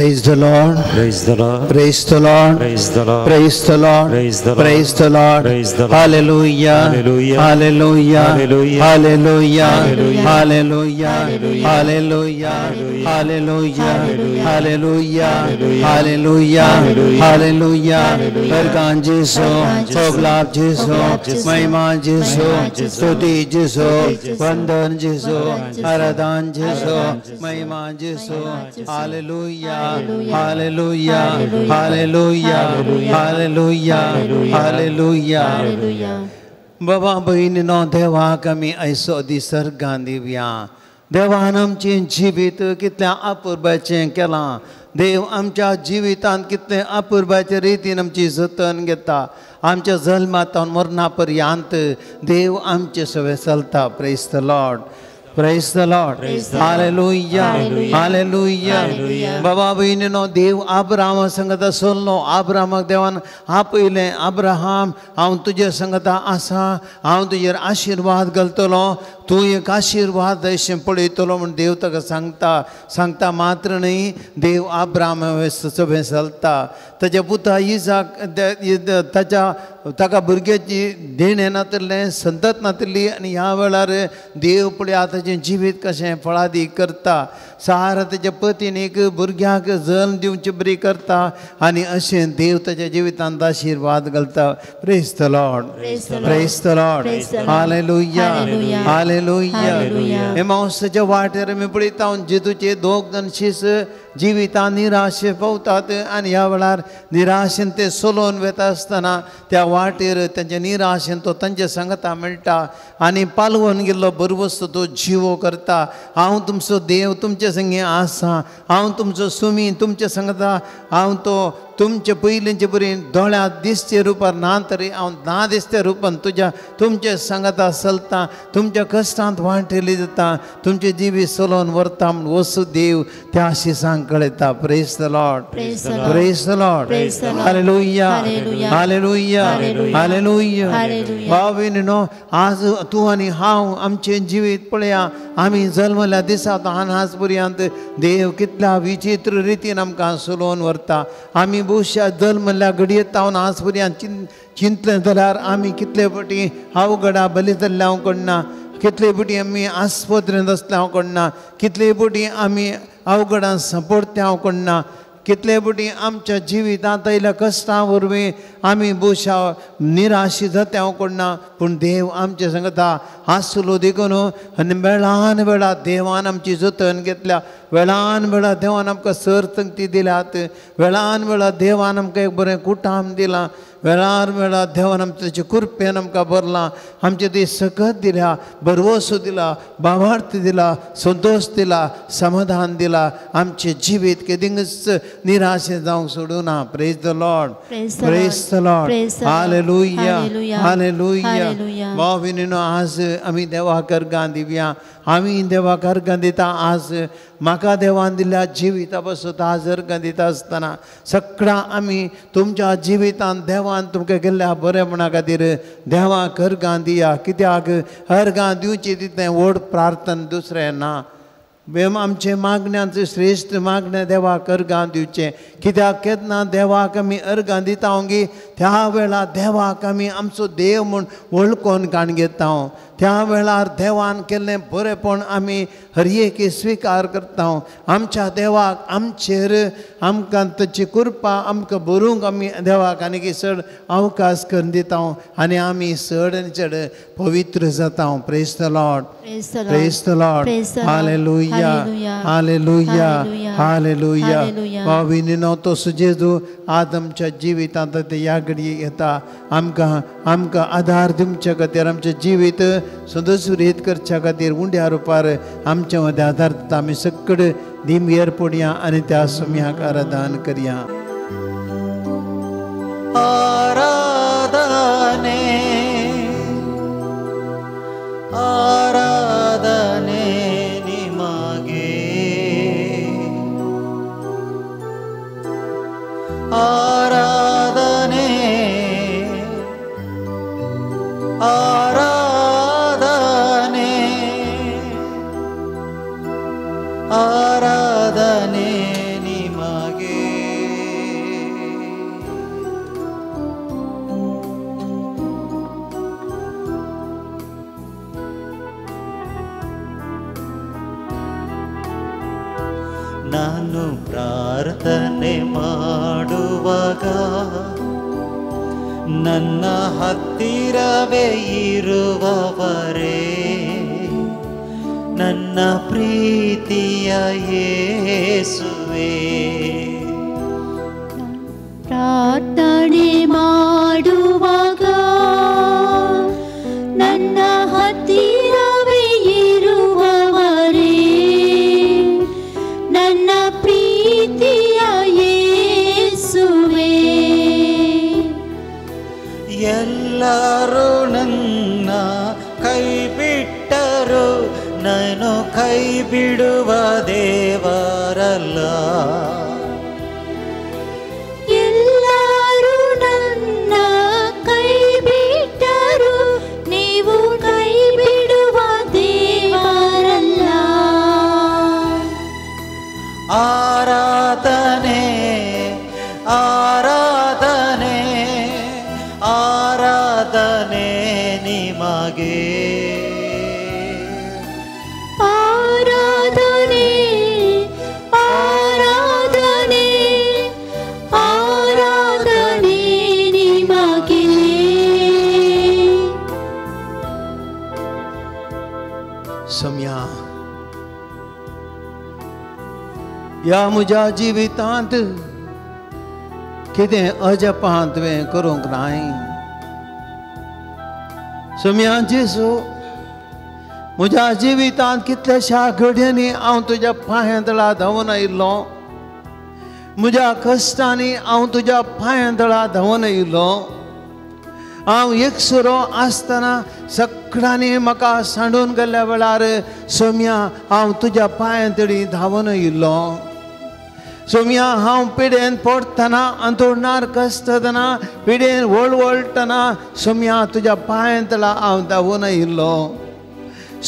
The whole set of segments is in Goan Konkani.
Praise the Lord. Praise the Lord. Praise the Lord. Praise the Lord. Praise the Lord. Praise the Lord. Praise the Lord. Praise the Lord. Hallelujah. Hallelujah. Hallelujah. Hallelujah. Hallelujah. Hallelujah. Hallelujah. Hallelujah. Hallelujah. Hallelujah. Hallelujah. Hallelujah. Hallelujah. Hallelujah. Hallelujah. बरकान जेसो, सोगलाब जेसो, महिमा जेसो, स्तुति जेसो, वंदन जेसो, आराधन जेसो, महिमा जेसो. Hallelujah. Hallelujah. Hallelujah. Hallelujah. Hallelujah. बाबा भयणीनो देवाक आमी आयसो दीस सर्गान दिवया. देवान आमचें जिवीत कितल्या अपुरबायेचें केलां. देव आमच्या जिवितांत कितलें अपुरबायेचे रितीन आमची जतन घेता. आमच्या जल्मांत मरणा पर्यंत देव आमचे सवे चलता. Praise the Lord. Praise the Lord. Hallelujah. Hallelujah. बाबा भयणीनो देव आब्रामा संगता सोल्लो. आब्रामाक देवान आपयलें, आब्राहाम हांव तुजे संगता आसा, हांव तुजेर आशिर्वाद घालतलो, तूं एक आशिर्वाद अशें पळयतलो म्हूण देव ताका सांगता. सांगता मात्र न्हय, देव आब्रामा सगळें चलता. ताच्या पुता इजाक ताच्या ताका भुरग्याची देणें नातिल्लें, संतत नातिल्ली आनी ह्या वेळार देव पळया ताचें जिवीत कशें फळादीक करता. सारा ताच्या पतीनीक भुरग्याक जल्म दिवचे बरी करता आनी अशें देव ताच्या जिवितांत आशिर्वाद घालता. Praise the Lord. Praise the Lord. Hallelujah. Hallelujah. एमावसाच्या वाटेर आमी पळयता जेजूचे दोग जाण शीस जिवितां निराशे पावतात आनी ह्या वेळार निराशेन ते सोलोवन वेता आसतना त्या वाटेर तांच्या निराशेन तो तांच्या सांगता मेळटा आनी पालवून गेल्लो बरवस्त तो जिवो करता. हांव तुमचो देव तुमचे संगी आसा, हांव तुमचो सुमी तुमचे सांगता, हांव तो तुमचे पयलींचे बरी दोळ्यांत दिसचे रुपार ना तरी हांव ना दिसते रुपान तुज्या तुमचे सांगता चलता, तुमच्या कश्टांत वांटेली जाता, तुमचे जिवीत चलोवन व्हरता म्हूण वसू देव त्या शिसांक कळयता. Praise the Lord. Praise the Lord. Hallelujah. Hallelujah. Hallelujah. भाव भयणीनो आज तूं आनी हांव आमचें जिवीत पळया. आमी जल्मल्या दिसा आज पर्यंत देव कितल्या विचित्र रितीन आमकां चलोवन व्हरता. आमी बहुशा जल्मल्या घडयेत तावन आज पर्यंत चिंतलें जाल्यार आमी कितले फावटी अवघडा बली जाल्ले हांव कडना, कितले फावटी आमी आस्पत्रेंत आसले हांव कडना, कितले फावटी आमी अवघडां सांपडते हांव कडना, कितले फावटी आमच्या जिवितांत आयिल्ल्या कश्टां वरवीं आमी बहुशा निराशी जाता हांव कडना. पूण देव आमचे सांगता आसलो देखून आनी वेळान वेळा देवान आमची जतन घेतल्या, वेळान वेळा देवान आमकां सर संगती दिल्यात, वेळान वेळा देवान आमकां एक बरें कुटाम दिलां, वेळार वेळा देवान आमचे कृपेन आमकां भरलां, आमचे ती सकत दिल्या, भरवसो दिला, भावार्थ दिला, संतोश दिला, समाधान दिला. आमचें जिवीत केदींच निराशे जावंक सोडूं ना. Praise the Lord. Praise the Lord. Hallelujah. Hallelujah. भाव भयणीनो आज आमी देवाक अर्गां दिवया. आमी देवाक अर्गां दिता. आज म्हाका देवान दिल्ल्या जिविता पासून आज अर्गां दिता आसतना सगळ्या आमी तुमच्या जिवितांत देवान तुमकां केल्ल्या बरेपणा खातीर देवाक अर्गां दिया. कित्याक अर्गां दिवची तितलें व्हड प्रार्थना दुसरें ना. आमचें मागण्यांचें श्रेश्ठ मागणें देवाक अर्गां दिवचें. कित्याक केन्ना देवाक आमी अर्गां दिता गी त्या वेळार देवाक आमी आमचो देव म्हूण वळखून काण घेता. त्या वेळार देवान केल्लें बरेपण आमी हर एक स्विकार करता. आमच्या देवाक आमचेर आमकां ताची कृपा आमकां बरोवंक आमी देवाक आनीक चड अवकाश करून दिता आनी आमी चड आनी चड पवित्र जाता. Praise the Lord. Praise the Lord. Hallelujah. Hallelujah. Hallelujah. भाव भयणीनो तो जेजू आज आमच्या जिवितांत ह्या घडये येता. आमकां आमकां आदार दिवच्या खातीर आमचें जिवीत सदसुरीत करच्या खातीर उंड्या रुपार आमच्या मदें आदार दिता. आमी सगळे दिमयेर पडया आनी त्या सुम्याक आराधन करया. आराधने आराधने निमागे आराधने आराधने आराधने निमागे. ಪ್ರಾರ್ಥನೆ ಮಾಡುವಾಗ ನನ್ನ ಹತ್ತಿರವೇ ಇರುವವರೇ, ನನ್ನ ಪ್ರೀತಿಯ ಯೇಸುವೇ. ಪ್ರಾರ್ಥನೆ ಮಾಡುವಾಗ ನನ್ನ ಹತ್ತಿರವೇ ಇರುವವರೇ, ನನ್ನ ಪ್ರೀತಿಯ ಯೇಸುವೇ. ಎಲ್ಲರೂ ನನ್ನ ಕೈ ಬಿಟ್ಟರು, ನಾನು ಕೈ ಬಿಡುವ ದೇವರಲ್ಲ. ಎಲ್ಲರೂ ನನ್ನ ಕೈ ಬಿಟ್ಟರು, ನೀವು ಕೈ ಬಿಡುವ ದೇವರಲ್ಲ. ಆರಾಧನೆ ಆರಾಧನೆ ಆರಾಧನೆ ನಿಮಗೆ. ಆರಾಧನೆ ಆರಾಧನೆ ಆರಾಧನೆ ನಿಮಗೆ. सम्या ह्या म्हज्या जिवितांत कितें अजपां तुवें करूंक नाय. सम्या जेजू, म्हज्या जिवितांत कितल्याश्या घडयांनी हांव तुज्या पांयां तळा धांवन आयिल्लो, म्हज्या कश्टांनी हांव तुज्या पांयां तळा धांवन आयिल्लो. हांव एकसुरो आसतना सगळ्यांनी म्हाका सांडून गेल्ल्या वेळार सोम्या हांव तुज्या पांयां तडी धांवन आयिल्लो. सोम्या हांव पिडेन पडटना, अंतुळणार कसतना, पिडेन वळवळटना सोम्या तुज्या पांयां तळा हांव धांवन आयिल्लो.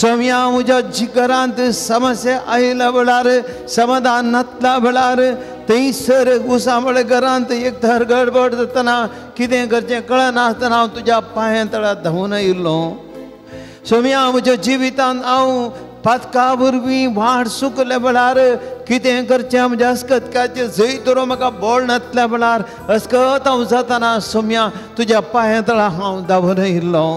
सोम्या म्हज्या जिगरांत समस्या आयिल्ल्या वेळार, समाधान नातल्या वेळार, थंयसर उसांबळे घरांत एक थर गडबड जातना कितें करचें कळनासतना हांव तुज्या पांयां तळा धांवन आयिल्लो. सोम्या म्हज्या जिवितांत हांव पातका वरवीं वाट सुकल्या वेळार कितें करचें म्हज्या अस्कतकाचें जंय तर म्हाका बोळ नातल्या वेळार अस्कत हांव जातना सोम्या तुज्या पांयां तळा हांव धांवन आयिल्लो.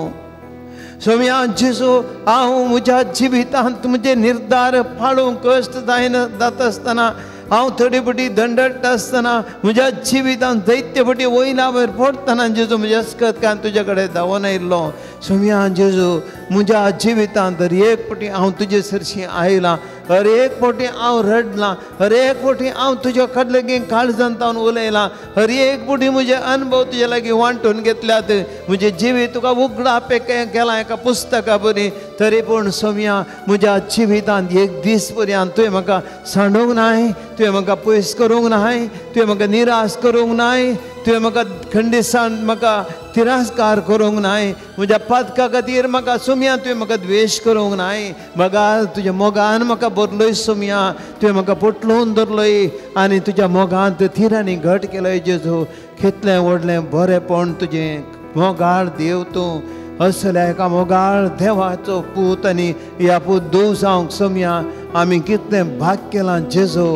सोम्या जेजू, हांव म्हज्या जिवितांत म्हजे निर्धार पाळूंक कश्ट जायना जाता आसतना, हांव थोडी फावटी दंडटा आसतना, म्हज्या जिवितांत दैत्य फावटी वयल्या वयर पडटना जेजू म्हज्या अस्कतकान तुज्या कडेन धांवन आयिल्लो. सोम्या जेजू, म्हज्या जिवितांत हर एक फावटी हांव तुजे सरशीं आयलां, हर एक फावटी हांव रडलां, हर एक फावटी हांव तुज्या कडले लागीं काळजांत हांव उलयलां, हर एक फावटी म्हजे अनुभव तुजे लागीं वांटून घेतल्यात, म्हजें जिवीत तुका उगडापें केलां एका पुस्तका बरी. तरी पूण सोम्या म्हज्या जिवितांत एक दीस पर्यंत तुवें म्हाका सांडूंक नाय, तुवें म्हाका पयस करूंक नाय, तुवें म्हाका निराश करूंक नाय, तुवें म्हाका खंडीसान म्हाका तिरस्कार करूंक नाय. म्हज्या पातका खातीर म्हाका सोम्या तुवें म्हाका द्वेश करूंक नाय. म्हाका तुज्या मोगान म्हाका बदलय सोम्या, तुवें म्हाका पोटलोवन दवरलोय आनी तुज्या मोगान थिरांनी घट केलोय जेजू. कितलें व्हडलें बरेंपण तुजें, मोगाळ देव तूं. असल्या एका मोगाळ देवाचो पूत आनी ह्या पूत देव जावंक सोम्या आमी कितलें भाग केलां जेजू.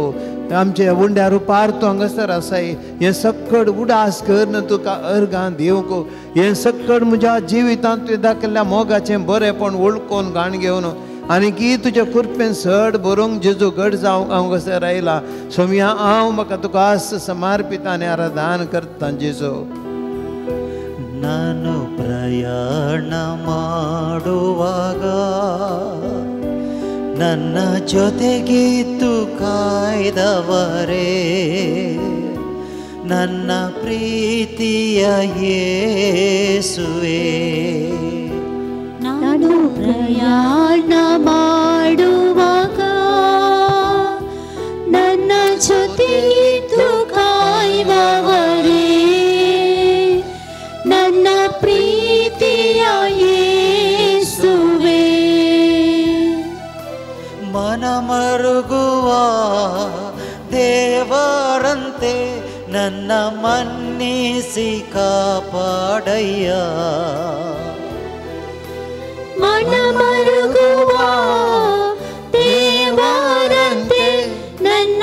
आमच्या उंड्या रुपार तूं हांगासर आसाय, हें सक्कड उडास करून तुका अर्गां दिवंक, हें सक्कड म्हज्या जिवितांत तुवें दाखयल्ल्या मोगाचें बरेंपण वळखून घाण घेवन आनी की तुज्या कृपेन सड बरोवंक जेजू घट जावंक हांव हांगासर आयलां. सोम्या हांव म्हाका तुका आस समर्पित आनी आराधन करता जेजू. ನಾನು ಪ್ರಯಾಣ ಮಾಡುವಾಗ ನನ್ನ ಜೊತೆಗಿದ್ದು ಕಾಯ್ದವರೇ, ನನ್ನ ಪ್ರೀತಿಯ ಯೇಸುವೇ. ನಾನು ಪ್ರಯಾಣ ಮಾಡುವಾಗ ನನ್ನ ಜೊತೆಗಿದ್ದು ಕಾಯುವವರೇ, ನನ್ನ ಪ್ರೀತಿಯ ಯೇಸುವೇ. ಮನಮರುಗುವ ದೇವರಂತೆ ನನ್ನ ಮನ್ನಿಸಿ ಕಾಪಾಡಯ್ಯ. ಮನಮರುಗುವ ದೇವರಂತೆ ನನ್ನ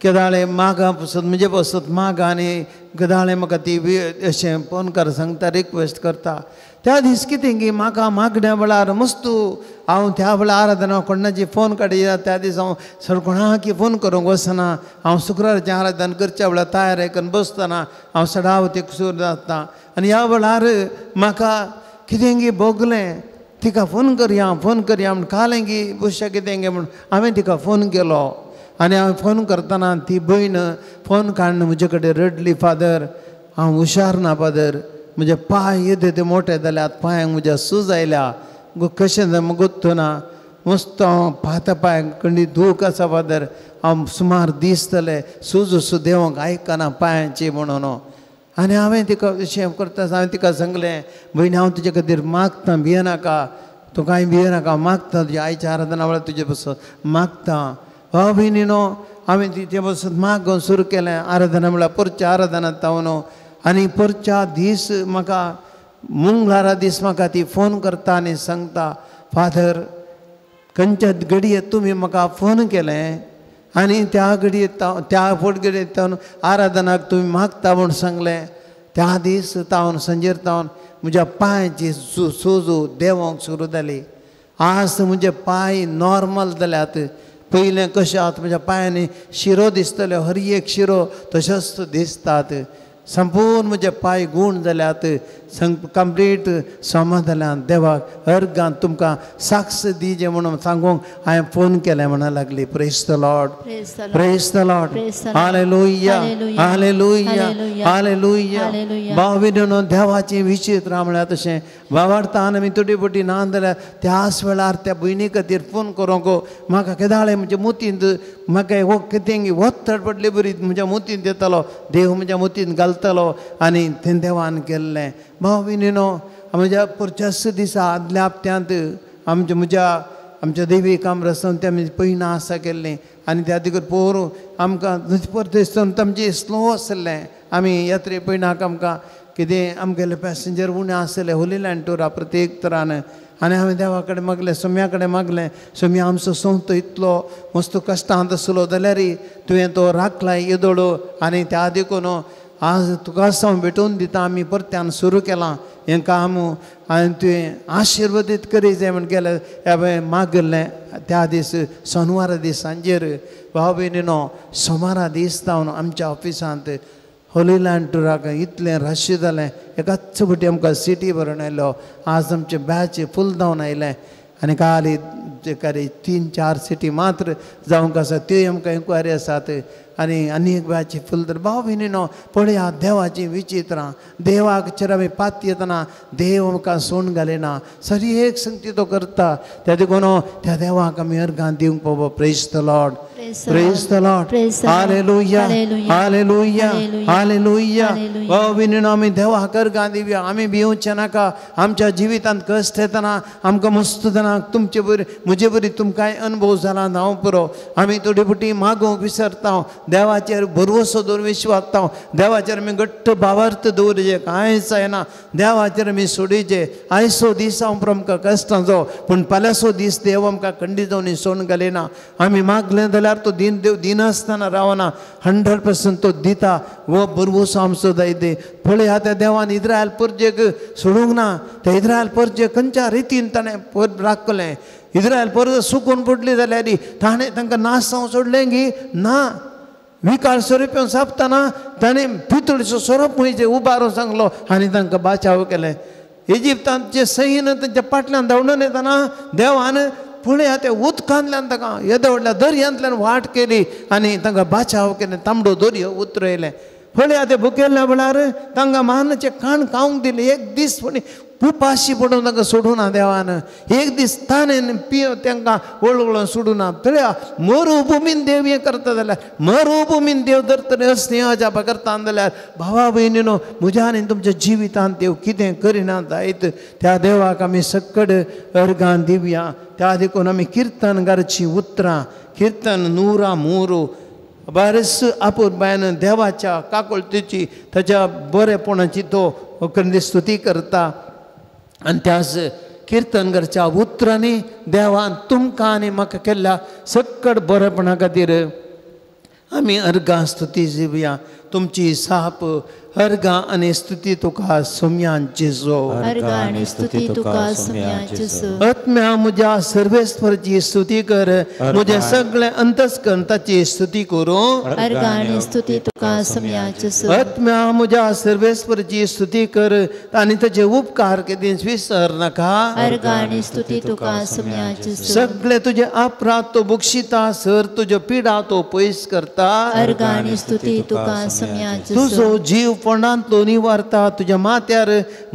केदाळे मागां पसत म्हजे पसत मागां आनी केदाळे म्हाका ती अशें फोन कर सांगता रिक्वेस्ट करता. त्या दीस कितें की म्हाका मागण्या वेळार मस्तू हांव त्या वेळार आराधना कोणाची फोन काडिना. त्या दीस हांव सर कोणाकी फोन करूंक वचना. हांव शुक्राराचें आराधन करच्या वेळार तयार करून बसतना हांव सडावतीक सुरू जाता. आनी ह्या वेळार म्हाका कितें गी भोगलें, तिका फोन करया फोन करया म्हूण कालें गी बसया कितें गे म्हूण हांवें तिका फोन केलो. आनी हांवें फोन करतना ती भयण फोन काडून म्हजे कडेन रडली, फादर हांव हुशार ना फादर, म्हजे पांय येदे ते मोठे जाल्यात, पांयांक म्हज्या सूज आयल्या गो कशें गोत्तो ना, मस्त हांव पांता पांयांक कंडी दूख आसा फादर, हांव सुमार दीस जाले सूज सू देवंक आयकना पांयांची म्हणून. आनी हांवें तिका अशें करता हांवें तिका सांगलें, भयणी हांव तुजे खातीर मागता, भियेनाका, तूं कांय भियेनाका, मागता तुज्या आयच्या आराधना वेळार तुजे पसून मागता. भाव भयणी न्हू हांवें तिचे पसून मागून सुरू केलें आराधना म्हळ्यार परच्या आराधना तावन. आनी परच्या दीस म्हाका मंगळारा दीस म्हाका ती फोन करता आनी सांगता, फादर खंयच्या घडये तुमी म्हाका फोन केलें आनी त्या घडये त्या फुट घडये तावन आराधनाक तुमी मागता म्हूण सांगलें. त्या दीस तावन सांजेर तावन म्हज्या पांयाची सोजू देंवोंक सुरू जाली. आज म्हजे पांय नॉर्मल जाल्यात. पयलें कशें आतां म्हज्या पांयांनी शिरो दिसतल्यो, हर एक शिरो तशेंच दिसतात. संपूर्ण म्हजे पांय गूण जाल्यात, कंप्लीट समा जाल्यात. देवाक अर्गान तुमकां साक्ष दिजे म्हणून सांगूंक हांवें फोन केलें म्हणा लागली. Praise the Lord, praise the Lord, hallelujah, hallelujah, hallelujah. भाव भयणीनो देवाचें विचित्र म्हळ्यार तशें बाबार्थान आमी तुटी फुटी ना जाल्यार त्याच वेळार त्या भयणी खातीर फोन करूंक म्हाका केदाळे म्हज्या मुतींत म्हाका हो कितें वत्तड पडले बरी म्हज्या मुतींत येतालो, देव म्हज्या मुतींत घालतालो आनी तें देवान केल्लें. भाव भयणीनो म्हज्या परच्याच दिसा आदल्या हप्त्यांत आमच्या म्हज्या आमच्या देवी कामरसान ते आमी पयना आसा केल्लीं आनी त्या देखून पोरू आमकां परदेस आमचें स्लो आसलें. आमी यात्रे पयनाक आमकां कितें आमगेले पॅसेंजर उणें आसले होली लँड टुरा प्रत्येक तरान. आनी हांवें देवा कडेन मागलें, सोम्या कडेन मागलें, सोम्या आमचो संवतो इतलो मस्त कश्टांत आसलो जाल्यार तुवें तो राखला येदोळो आनी त्या देखून आज तुका हांव भेटोवन दिता. आमी परत्यान सुरू केलां हें काम आनी तुवें आशिर्वादीत करी जाय म्हण केलें. हांवें मागलें त्या दीस सोनवारा दीस सांजेर भाव भयणीनो सोमारा दीस जावन आमच्या ऑफिसांत होली लँड टुराक इतलें रश जालें, एकाच फावटी आमकां सिटी भरून आयलो. आज आमचें बॅच फूल जावन आयलें आनी काल 3-4 सिटी मात्र जावंक आसा, त्योय आमकां इन्क्वायरी आसात आनी आनी एक बॅच फूल. तर भाव भयणीनो पळया देवाचीं विचित्रां, देवाक चेर आमी पात येतना देव आमकां सोण घालिना, सरी एक संगती तो करता. त्या देखून त्या देवाक आमी अर्गां दिवंक पळोवप. Praise the Lord, praise the Lord, hallelujah, hallelujah, hallelujah. भाव भयणीनो आमी देवाक अर्गां दिवया. आमी भिवचें नाका. आमच्या जिवितांत कश्ट येतना आमकां मस्त जाणा तुमचे बरी म्हजे बरी तुमकांय अनुभव जाला ना हांव पुरो. आमी थोडी फुटी मागूंक विसरता, देवाचेर भरवसो दवर विश्वासता, देवाचेर आमी घट्ट भावार्थ दवरचे, कांयच जायना देवाचेर आमी सोडीचे. आयचो दीस हांव पुरो आमकां कश्टांचो, पूण फाल्यांचो दीस देव आमकां खंडीत जावन सोडून घालिना. आमी मागलें जाल्यार तो दिन देव दिनासतना रावना, 100% तो दिता. हो भरवसो आमचो जायते. पळया त्या देवान इस्रायल परजेक सोडूंक ना. त्या इस्रायल परजेक खंयच्या रितीन ताणें राखलें. इस्रायल परत सुकून पडली जाल्यार ताणें तांकां नाश जावं सोडलें की ना. विकार सोरोप सापतना ताणें पितळीचो सोरोप खंयचे उबारून सांगलो आनी तांकां बाचाव केलें. इजिप्तांत जे सैन तांच्या फाटल्यान धांवडून येतना देवान पळया त्या उदकांतल्यान तांकां येद्या व्हडल्या दर्यांतल्यान वाट केली आनी तांकां बाचाव केलें. तांबडो दर्यो उतरयलें. पळया ते भुकेल्ल्या वेळार तांकां मानाचें खाण खावंक दिलें. एक दीस कोणी उपाशी पडून तांकां सोडूना देवान, एक दीस ताणें पिय तांकां वळवळून सोडूना. पळया मरुभुमीन देव हें करता जाल्यार, मरुभुमीन देव धरतले असलें अजापां करता जाल्यार भावा भयणीनो म्हज्या आनी तुमच्या जिवितांत देव कितें करिना जायत. त्या देवाक आमी सक्कड अर्गां दिवया. त्या देखून आमी किर्तन घालचीं उतरां, किर्तन 103 बारस आपुरबायन देवाच्या काकुळतेची ताच्या बरेपणाची तो स्तुती करता. आनी त्याच किर्तन करच्या उतरांनी देवान तुमकां आनी म्हाका केल्ल्या सक्कड बरेपणा खातीर आमी अर्गां स्तुती दिवया तुमची साप अर्गां आनी स्तुती तुका सोम्यान जेजो अर्गां आनी स्तुती तुका सोम्यान जेजो आत्म्या म्हज्या सर्वेस्पराची स्तुती कर म्हजें सगळें अंतस्करण ताची स्तुती करूं अर्गां आनी स्तुती तुका सोम्यान जेजो आत्म्या म्हज्या सर्वेस्पराची स्तुती कर आनी ताचे उपकार केदींच विसर नाका अर्गां आनी स्तुती तुका सोम्यान जेजो सगळे तुजे अपराध तो बक्षिता सर तुज्यो पिडा तो पयस करता अर्गां आनी स्तुती तुका सोम्यान जेजो तुजो जीव फोंडांतलो निवारता तुज्या माथ्यार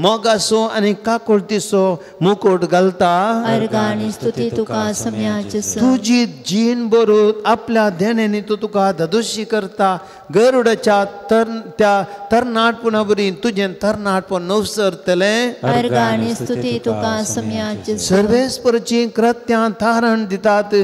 मोगासो आनी काकुळतीचो मुकुट घालता अर्गां आनी स्तुती तुका सोम्यान जेजो तुजी जीण बरोवन आपल्या देण्यांनी तो तुका धादोशी करता गरुडाच्या त्या तरणाटपणा बरी तुजें तरणाटपण नवसरतलें अर्गां आनी स्तुती तुका सोम्यान जेजो सर्वेस्पराचीं कृत्यां तारण दितात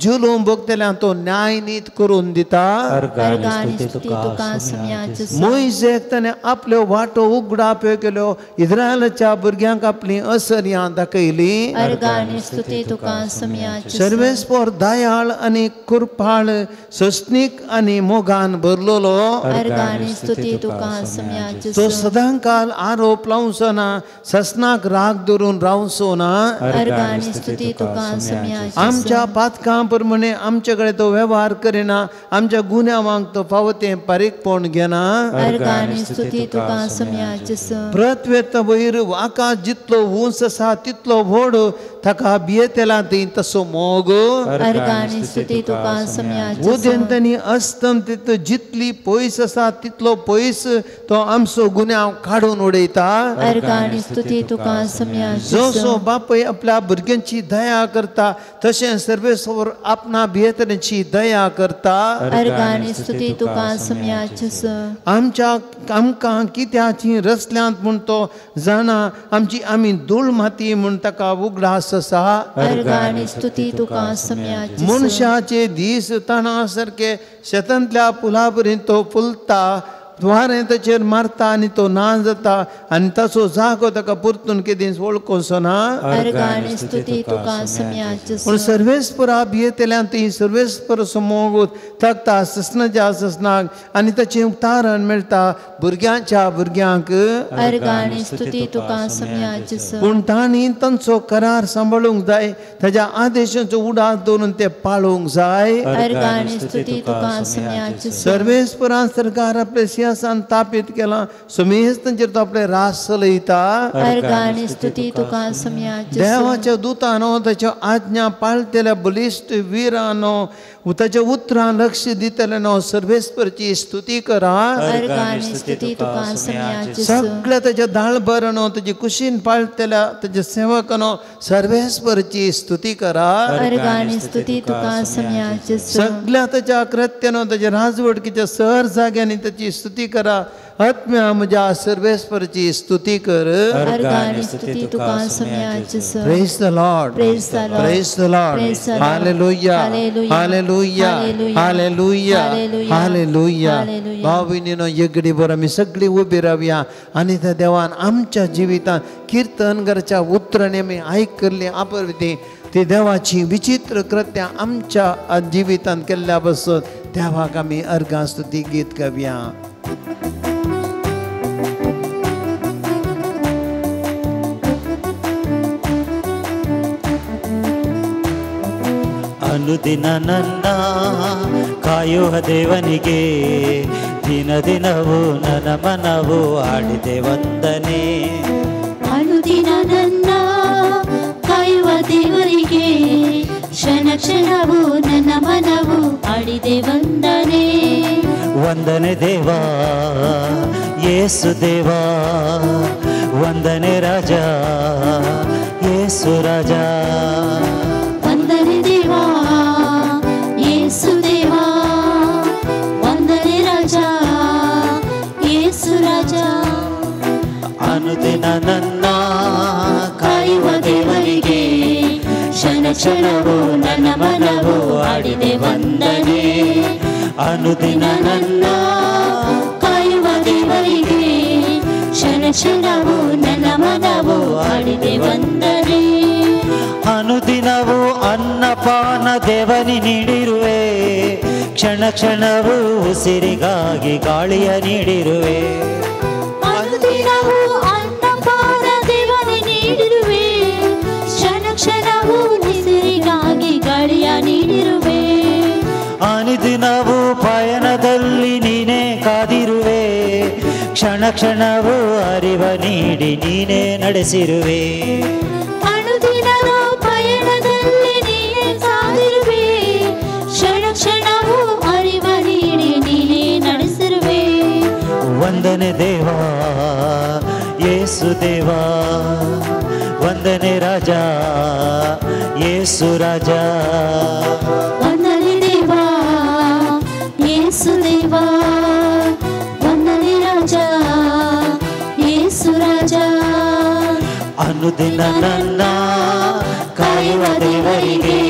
जुलूम भोगतल्यांक तो न्यायनीत करून दिता अर्गां आनी स्तुती तुका सोम्यान जेजो मोयजेक ताणें आपल्यो वाटो उगडाप्यो केल्यो इस्रायलाच्या भुरग्यांक आपलीं असर्यां दाखयलीं अर्गां आनी स्तुती तुका सोम्यान जेजो सर्वेस्पर दयाळ आनी कृपाळ सस्नीक आनी मोगान भरलेलो अर्गां आनी स्तुती तुका सोम्यान तो जेजो सदांकाल आरोप लावचो ना ससनाक राग धरून रावचो ना अर्गां आनी स्तुती तुका सोम्यान जेजो आमच्या पातकां प्रमाणे आमचे कडेन तो वेव्हार करिना आमच्या गुन्यांवांक तो फावो तें पारीकपण घेना अर्गां आनी स्तुती तुका सोम्यान जेजो पृथ्वेत वयर आकाश जितलो उंच आसा तितलो व्हड ताका भियेतल्या थंय तसो मोग अर्गां आनी स्तुती तुका सोम्यान जेजो उदेंत आनी अस्तंत जितली पयस आसा तितलो पयस तो आमचो गुन्यांव काडून उडयता अर्गां आनी स्तुती तुका सोम्यान जेजो जसो बापूय आपल्या भुरग्यांची दया करता तशें सर्वेस्पर आपणा भियेतल्यांची दया करता अर्गां आनी स्तुती तुका सोम्यान जेजो आमच्या आमकां कित्याची रसल्यांत म्हूण तो जाणा आमची आमी धूळ माती म्हूण ताका उगडास आसा अर्गां आनी स्तुती तुका सोम्यान जेजो मनशाचे दीस तणा सारके शेतांतल्या पुला बरी तो फुलता वारें ताचेर मारता आनी तो ना जाता आनी ताचो जागो ताका परतून केदींच वळखोचो ना अर्गां आनी स्तुती तुका सोम्यान जेजो पूण सर्वेस्परा भियेतल्यान ती सर्वेस्पर मोग थकता ससनाच्या ससनाक आनी ताचें तारण मेळटा भुरग्यांच्या भुरग्यांक अर्गां आनी स्तुती तुका सोम्यान जेजो पूण तांणी तांचो करार सांबाळूंक जाय ताच्या आदेशांचो उडास दवरून ते पाळूंक जाय अर्गां आनी स्तुती तुका सोम्यान जेजो सर्वेस्परान सरकार आपले सिंहासन तापीत केलां सुमेज तांचेर तो आपले रास चलयता अर्गां आनी स्तुती तुका सोम्यान जेजो देवाच्या दुतानो ताच्यो आज्ञा पाळटल्या बलिश्ट विरानो ताच्या उतरां लक्ष दितल्यानो सर्वेस्पराची स्तुती करा अर्गां आनी स्तुती तुका सोम्यान जेजो सगळ्या ताच्या दाळभरानो ताची कुशीन पाळटल्या ताच्या सेवकानो सर्वेस्पराची स्तुती करा अर्गां आनी स्तुती तुका सोम्यान जेजो सगळ्या ताच्या कृत्यानो ताच्या राजवटकीच्या सर जाग्यांनी ताची स्तुती करा आत्म्या म्हज्या सर्वेस्पराची स्तुती कर अर्गां आनी स्तुती तुका सोम्यान Jeju Praise the Lord. Praise the Lord. Praise the Lord. Praise the Lord. Hallelujah. Hallelujah. Hallelujah. Hallelujah. Hallelujah. Hallelujah. Hallelujah. भाव भयणीनो एगडी बरोबर आमी सगळीं उबी रावया आनी त्या देवान आमच्या जिवितांत किर्तन करच्या उतरांनी आमी आयकल्लीं आपरती ती देवाची विचित्र कृत्यां आमच्या जिवितांत केल्ल्या बसून देवाक आमी अर्गां स्तुती गीत गावया. ಅನುದಿನ ನನ್ನ ಕಾಯುವ ದೇವನಿಗೆ ದಿನ ದಿನವೂ ನನ್ನ ಮನವು ಆಡಿದೆ ವಂದನೆ. ಅನುದಿನ ನನ್ನ ಕಾಯುವ ದೇವರಿಗೆ ಕ್ಷಣ ಕ್ಷಣವೂ ನನ್ನ ಮನವು ಆಡಿದೆ ವಂದನೆ. ವಂದನೆ ದೇವಾ ಯೇಸು ದೇವಾ, ವಂದನೆ ರಾಜ ಯೇಸು ರಾಜ. ವಂದನೆ ದೇವಾ ಯೇಸು ದೇವಾ, ವಂದನೆ ರಾಜ ಯೇಸು ರಾಜ. ಅನುದಿನ ನನ್ನ ಕಾಯುವ ದೇವರಿಗೆ ಕ್ಷಣ ಕ್ಷಣವೂ ನನ್ನ ಮನವು ಆಡಿದೆ ವಂದನೆ. ಅನುದಿನ ನನ್ನ ಕಾಯುವ ದೇವರಿಗೆ ಕ್ಷಣ ಕ್ಷಣವೂ ನನ್ನ ಮನವು ಆಡಿದೆ ವಂದನೆ. ಅನುದಿನವೂ ಅನ್ನಪಾನ ದೇವನಿ ನೀಡಿರುವೆ, ಕ್ಷಣ ಕ್ಷಣವೂ ಉಸಿರಿಗಾಗಿ ಗಾಳಿಯ ನೀಡಿರುವೆ. ಅನುದಿನವೂ ಅನ್ನಪಾನ ದೇವನೇ ನೀಡಿರುವೆ, ಕ್ಷಣ ಕ್ಷಣವೂ ಉಸಿರಿಗಾಗಿ ಗಾಳಿಯ ನೀಡಿರುವೆ. ಅನುದಿನವೂ ಪಯಣದಲ್ಲಿ ನೀನೇ ಕಾದಿರುವೆ, ಕ್ಷಣ ಕ್ಷಣವೂ ಅರಿವ ನೀಡಿ ನೀನೇ ನಡೆಸಿರುವೆ. ಅನುದಿನವೂ ಪಯಣದಲ್ಲಿ ನೀನೇ ಕಾದಿರುವೆ, ಕ್ಷಣ ಕ್ಷಣವೂ ಅರಿವ ನೀಡಿ ನೀನೇ ನಡೆಸಿರುವೆ. ವಂದನೆ ದೇವಾ ಯೇಸು ದೇವಾ, ವಂದನೆ ರಾಜ ಯೇಸು ರಾಜ. ವಂದನೆ ದೇವಾ ಯೇಸು ದೇವಾ, ವಂದನೆ ರಾಜ ಯೇಸು ರಾಜ. ಅನುದಿನ ನನ್ನ ಕಾಯುವ ದೇವರಿಗೆ,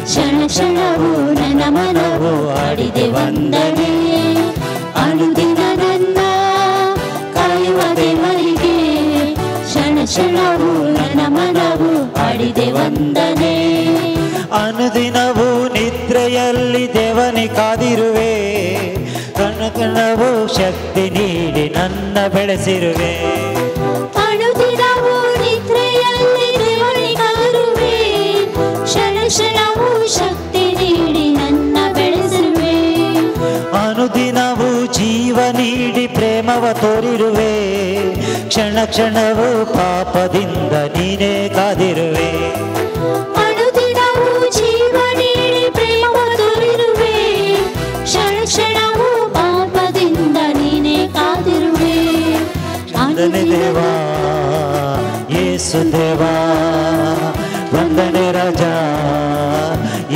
ಕ್ಷಣ ಕ್ಷಣವೂ ನನ್ನ ಮನವು ಆಡಿದೆ ವಂದನೆ. ಅನುದಿನ ನನ್ನ ಕಾಯುವ ದೇವರಿಗೆ, ಕ್ಷಣ ಕ್ಷಣವೂ ನನ್ನ ಮನವು ಆಡಿದೆ ವಂದನೆ. ಅನುದಿನವೂ ನಿದ್ರೆಯಲ್ಲಿ ದೇವನೇ ಕಾದಿರುವೆ, ಕಣ ಕಣವೂ ಶಕ್ತಿ ನೀಡಿ ನನ್ನ ಬೆಳೆಸಿರುವೆ. ಅನುದಿನವೂ ನಿದ್ರೆಯಲ್ಲಿ ದೇವನೇ ಕಾದಿರುವೆ, ಕ್ಷಣ ಕ್ಷಣವೂ ಶಕ್ತಿ ನೀಡಿ ನನ್ನ ಬೆಳೆಸಿರುವೆ. ಅನುದಿನವೂ ಜೀವ ನೀಡಿ ಪ್ರೇಮವ ತೋರಿರುವೆ, ಕ್ಷಣ ಕ್ಷಣವೂ ಪಾಪದಿಂದ ನೀನೇ ಕಾದಿರುವೆ. ಅನುದಿನವೂ ಜೀವ ನೀಡಿ ಪ್ರೇಮವ ತೋರಿರುವೆ, ಕ್ಷಣ ಕ್ಷಣವೂ ಪಾಪದಿಂದ ನೀನೇ ಕಾದಿರುವೆ. ವಂದನೆ ದೇವಾ ಯೇಸು ದೇವಾ, ವಂದನೆ ರಾಜ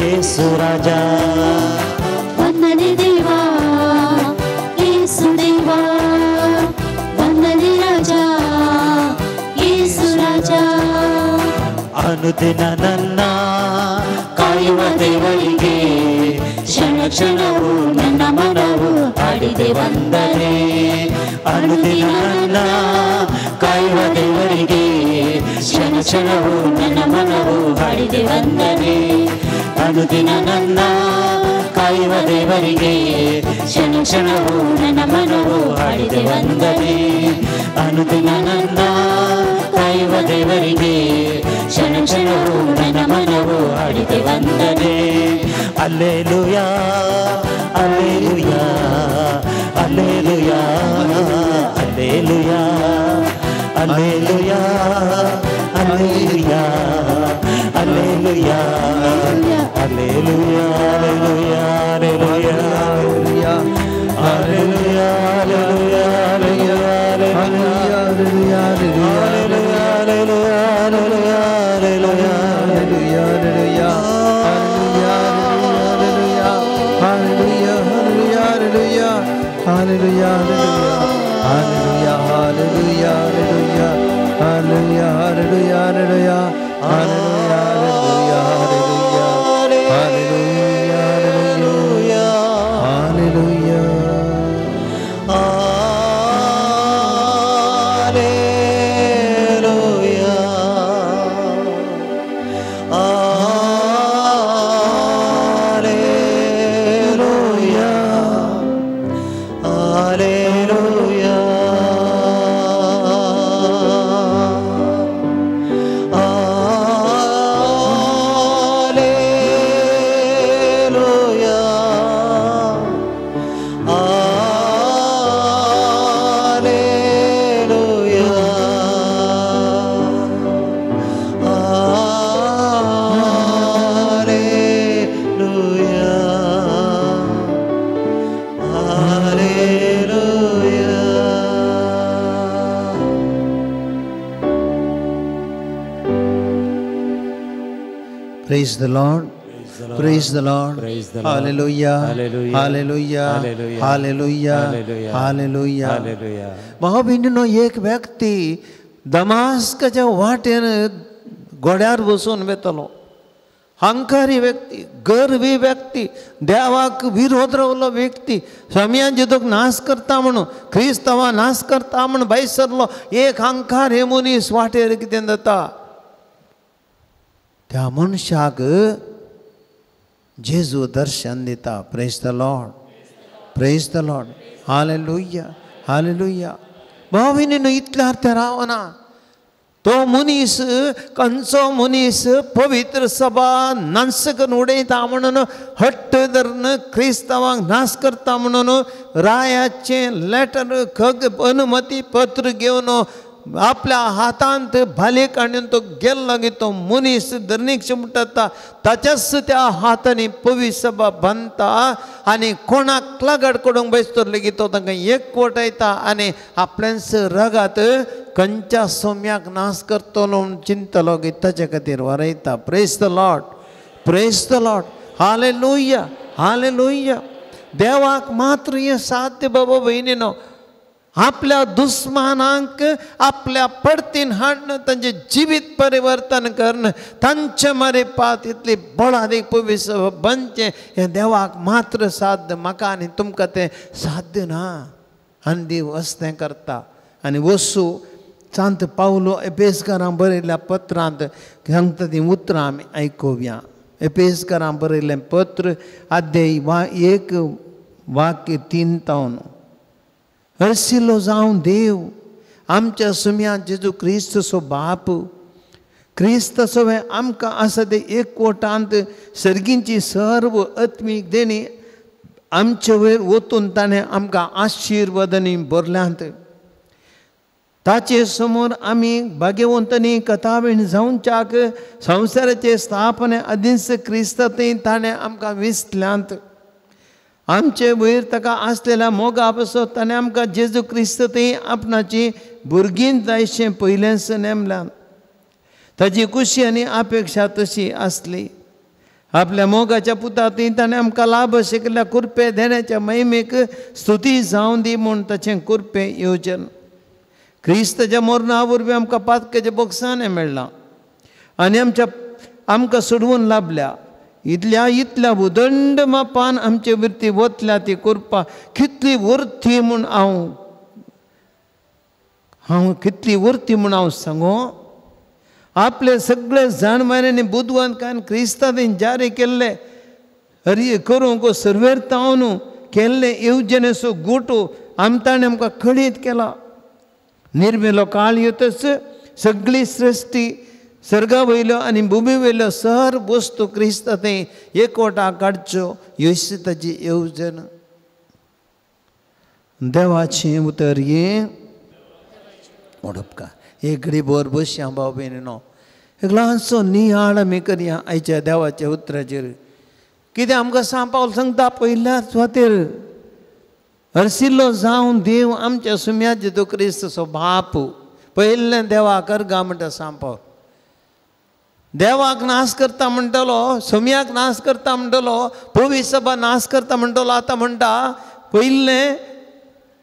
ಯೇಸು ರಾಜ. ವಂದನೆ ದೇವಾ ಯೇಸು ದೇವಾ, ವಂದನೆ ರಾಜ ಯೇಸು ರಾಜ. ಅನುದಿನ ನನ್ನ ಕಾಯುವ ದೇವರಿಗೆ, ಕ್ಷಣ ಕ್ಷಣವೂ ನನ್ನ ಮನವು ಆಡಿದೆ ವಂದನೆ. ಅನುದಿನ ನನ್ನ ಕಾಯುವ ದೇವರಿಗೆ, ಕ್ಷಣ ಕ್ಷಣವೂ ನನ್ನ ಮನವು ಹಾಡಿದೆ ವಂದನೆ. ಅನುದಿನ ನನ್ನ ಕಾಯುವ ದೇವರಿಗೆ, ಕ್ಷಣ ಕ್ಷಣವೂ ನನ್ನ ಮನವು ಹಾಡಿದೆ ವಂದನೆ. ಅನುದಿನ ನನ್ನ ಕಾಯುವ ದೇವರಿಗೆ, ಕ್ಷಣ ಕ್ಷಣವೂ ನನ್ನ ಮನವು ಹಾಡಿದೆ ವಂದನೆ. Alleluia alleluia alleluia alleluia alleluia alleluia alleluia alleluia alleluia alleluia alleluia alleluia alleluia alleluia alleluia. Hallelujah, hallelujah, hallelujah, hallelujah, hallelujah, hallelujah, hallelujah, hallelujah, hallelujah, hallelujah. Hallelujah, hallelujah, hallelujah, hallelujah, hallelujah, hallelujah, hallelujah. Praise the Lord. Praise the Lord. Praise the Lord. Hallelujah. Hallelujah. Hallelujah. Hallelujah. Hallelujah. Hallelujah. Hallelujah. Hallelujah. भाव-भयणींनो, एक व्यक्ती दमास्काच्या वाटेन घोड्यार बसून वेतलो. अहंकारी व्यक्ती, गर्वी व्यक्ती, देवाक विरोध रावलो व्यक्ती, स्वामयान जेदूक नाश करता म्हणून, क्रिस्तांवा नाश करता म्हणून भायर सरलो एक अहंकार हे मनीस वाटेर कितें जाता, त्या मनशाक जेजू दर्शन दिता. Praise the Lord, praise the Lord, hallelujah, hallelujah. भाव भयणीनो इतल्यार तें रावना. तो मनीस खंयचो मनीस पवित्र सभा नाश करून उडयता म्हणून हट्ट धरून क्रिस्तांवांक नाश करता म्हणून रायाचें लेटर खग अनुमती पत्र घेवन आपल्या हातांत भालेक हाडून तो गेल्लो की तो मनीस धरणीक म्हणटा ताच्याच त्या हातांनी पवित्र सभा बांदता आनी कोणाक लागड करूंक बसतो लेगीत तो तांकां एकवटायता आनी आपल्याच रगात खंयच्या सोम्याक नाश करतलो म्हूण चिंतलो की ताच्या खातीर वरयता. Praise the Lord, praise the Lord, hallelujah, hallelujah. देवाक मात्र हें साध्य बाबा भयणीनो. आपल्या दुस्मानांक आपल्या पडतीन हाडून तांचें जिवीत परिवर्तन करून तांचे मरेपात इतली बळादीक पवित्र बनचें हें देवाक मात्र साध्य. म्हाका आनी तुमकां तें साध्य ना. आनी देव असतें करता. आनी वसू सांत पावलो एपेसकारां बरयल्ल्या पत्रांत सांगता तीं उतरां आमी आयकुया. एपेसकारां बरयल्लें पत्र अध्याय 1 वाक्य 3 तावन. हरशिल्लो जावं देव आमच्या सुम्या जेजू क्रिस्तचो बाप, क्रिस्त सवें आमकां आसा ते एकवटांत सर्गींची सर्व आत्मीक देणी आमचे वयर वतून ताणें आमकां आशिर्वादांनी भरल्यांत. ताचे समोर आमी भाग्यवंतांनी कथावीण जावच्याक संवसाराचे स्थापने आदींच क्रिस्तांतय ताणें आमकां विसल्यांत. आमचे वयर ताका आसलेल्या मोगा पासत ताणें आमकां जेजू क्रिस्ततय आपणाची भुरगीं जायशें पयलेंच नेमल्यान. ताजी खुशी आनी अपेक्षा तशी आसली. आपल्या मोगाच्या पुतांतय ताणें आमकां लाभ शिकल्या कुरपे देण्याच्या महिमेक स्तुती जावं दी म्हूण ताचें कुरपे येवजन. क्रिस्तच्या मरणा वरवीं आमकां पातकाचें बोगसाणें मेळ्ळां आनी आमच्या आमकां सोडवून लाभल्या. इतल्या इतल्या उदंड मापान आमचे वृत्ती वतल्या ती कृपा कितली वरती म्हूण हांव हांव कितली वरती म्हूण हांव सांगो. आपले सगळे जाणवायनी बुदवंतकायन क्रिस्तांनी जारी केल्ले हरी करूंक सर्वेर तावन केल्ले येवजणेचो गुटो आम ताणें आमकां कळीत केला. निर्मेलो काळ येतच सगळी सृश्टी सर्गा वयल्यो आनी भुमी वयल्यो सर वस्तू क्रिस्ता थंय एकवटा काडच्यो ह्योच ताची येवजण. देवाचें उतर हें उडपकार. एक घडी भर बसया भाव भयणीनो, एक ल्हानसो नियाळ आमी करया आयच्या देवाच्या उतराचेर. कितें आमकां सांग पावल सांगता पयल्या सुवातेर हरशिल्लो जावं देव आमच्या सुम्या जेजू क्रिस्तचो बाप. पयल्लें देवाक अर्गां म्हणटा सांग पावल. देवाक नाश करता म्हणटलो, सोम्याक नाश करता म्हणटलो, पवित्र सभा नाश करता म्हणटलो. आतां म्हणटा पयल्लें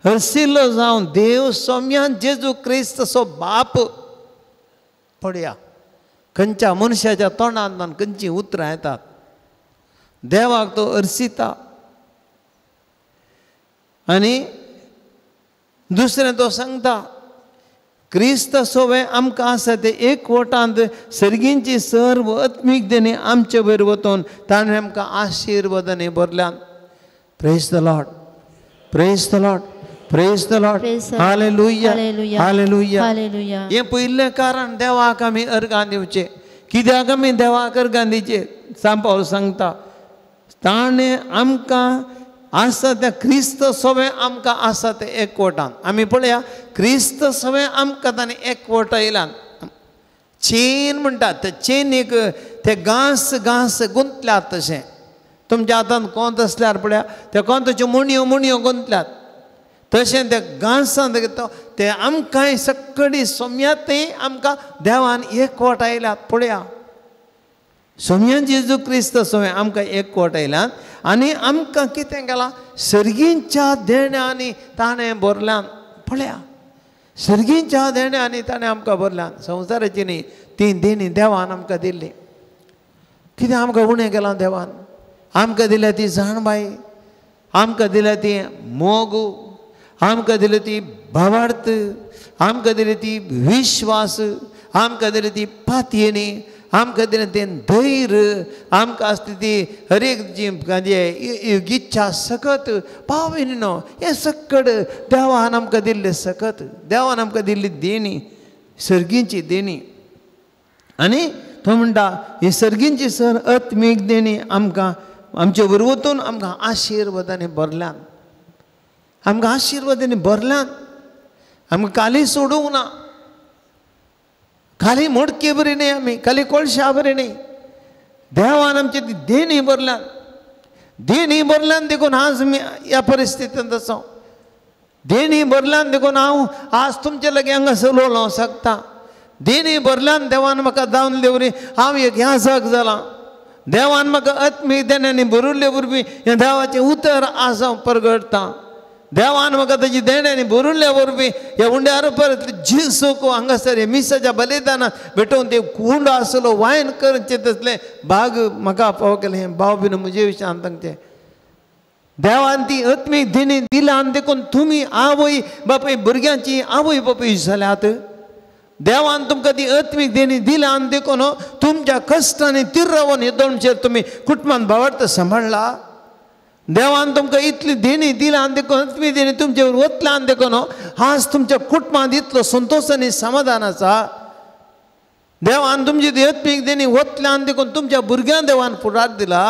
हरशिल्लो जावं देव सोम्यान जेजू क्रिस्तचो बाप. पळया खंयच्या मनशाच्या तोंडांतल्यान खंयचीं उतरां येतात. देवाक तो हरशिता आनी दुसरें तो सांगता क्रिस्त सोवे आमकां आसा ते एकवटांत सर्गींची सर्व आत्मीक देणी आमचे वयर वतून ताणें आमकां आशिर्वादांनी भरल्यान. Praise the Lord, praise the Lord, praise the Lord, hallelujah, hallelujah. हें पयलें कारण देवाक आमी अर्गां दिवचें. कित्याक आमी देवाक अर्गां दिवचें? सांग पावल सांगता ताणें आमकां आसा त्या क्रिस्त सवें आमकां आसा तें एकवटान. आमी पळया क्रिस्त सवें आमकां ताणें एकवटायल्यान. चेन म्हणटात ते चेनीक ते घांस घांस गुंतल्यात तशें. तुमच्या हातांत कोंत आसल्यार पळया त्या कोंताच्यो मुणयो मुणयो गुंतल्यात तशें त्या घांसांत ते आमकां सगळी सोम्यातय आमकां देवान एकवटायल्यात. पळया सोम्या जेजू क्रिस्त सोम्या आमकां एकवटायल्यात आनी आमकां कितें केलां सर्गींच्या देण्यांनी ताणें भरल्यान. पळया सर्गींच्या देण्यांनी ताणें आमकां भरल्यान. संवसाराची न्ही ती देणी देवान आमकां दिल्ली. कितें आमकां उणें केलां देवान? आमकां दिल्या ती जाणबाय, आमकां दिल्या ती मोग, आमकां दिल्या ती भावार्थ, आमकां दिली ती विश्वास, आमकां दिली ती पातयेणी, आमकां दिलें तें धैर्य, आमकां आसली ती हर एक जी इच्छा सकत भाव भयणीनो हें सकड देवान आमकां दिल्लें सकत, देवान आमकां दिल्ली देणी, सर्गींची देणी. आनी तो म्हणटा ही सर्गींची सर आत्मीक देणी आमकां आमचे वरवतून आमकां आशिर्वादांनी भरल्यान, आमकां आशिर्वादांनी भरल्यान. आमकां काली सोडूंक ना, खाली मोडके बरी न्ही आमी, खाली कोळशा बरी न्ही. देवान आमची ती देणी भरल्यान, देणी भरल्यान देखून आज आमी ह्या परिस्थितींत आसा. देणी भरल्यान देखून हांव आज तुमचे लागीं हांगा उलोवंक शकता. देणी भरल्यान देवान म्हाका जावन वरवीं हांव एक याजक जालां. देवान म्हाका आत्मीक देण्यांनी भरिल्ले वरवीं हें देवाचें उतर आज हांव परगटतां. देवान म्हाका ताजी देण्यांनी भरिल्ल्या वरवीं ह्या उंड्यार परत जेजूक हांगासर हे मिसाच्या बलिदानात भेटोवन ते उंडो आसलो वायन करचें तसलें भाग म्हाका फावो केलें. हें भाव बीन म्हजे विशयान सांगचें देवान ती आत्मीक देणी दिला आनी देखून तुमी आवय बापूय भुरग्यांची आवय बापूय जाल्यात. देवान तुमकां ती आत्मीक देणी दिल्या आनी देखून तुमच्या कश्टांनी तिर्रावन हे दोनशेर तुमी कुटुंबान भावार्थ सांबाळ्ळा. देवान तुमकां इतली देणी दिल्या आनी देखून आत्मीक देणी तुमचेर वतल्या आनी देखून आज तुमच्या कुटुंबांत इतलो संतोश आनी समाधान आसा. देवान तुमची ती आत्मीक देणी वतल्या आनी देखून तुमच्या भुरग्यांक देवान फुडार दिला.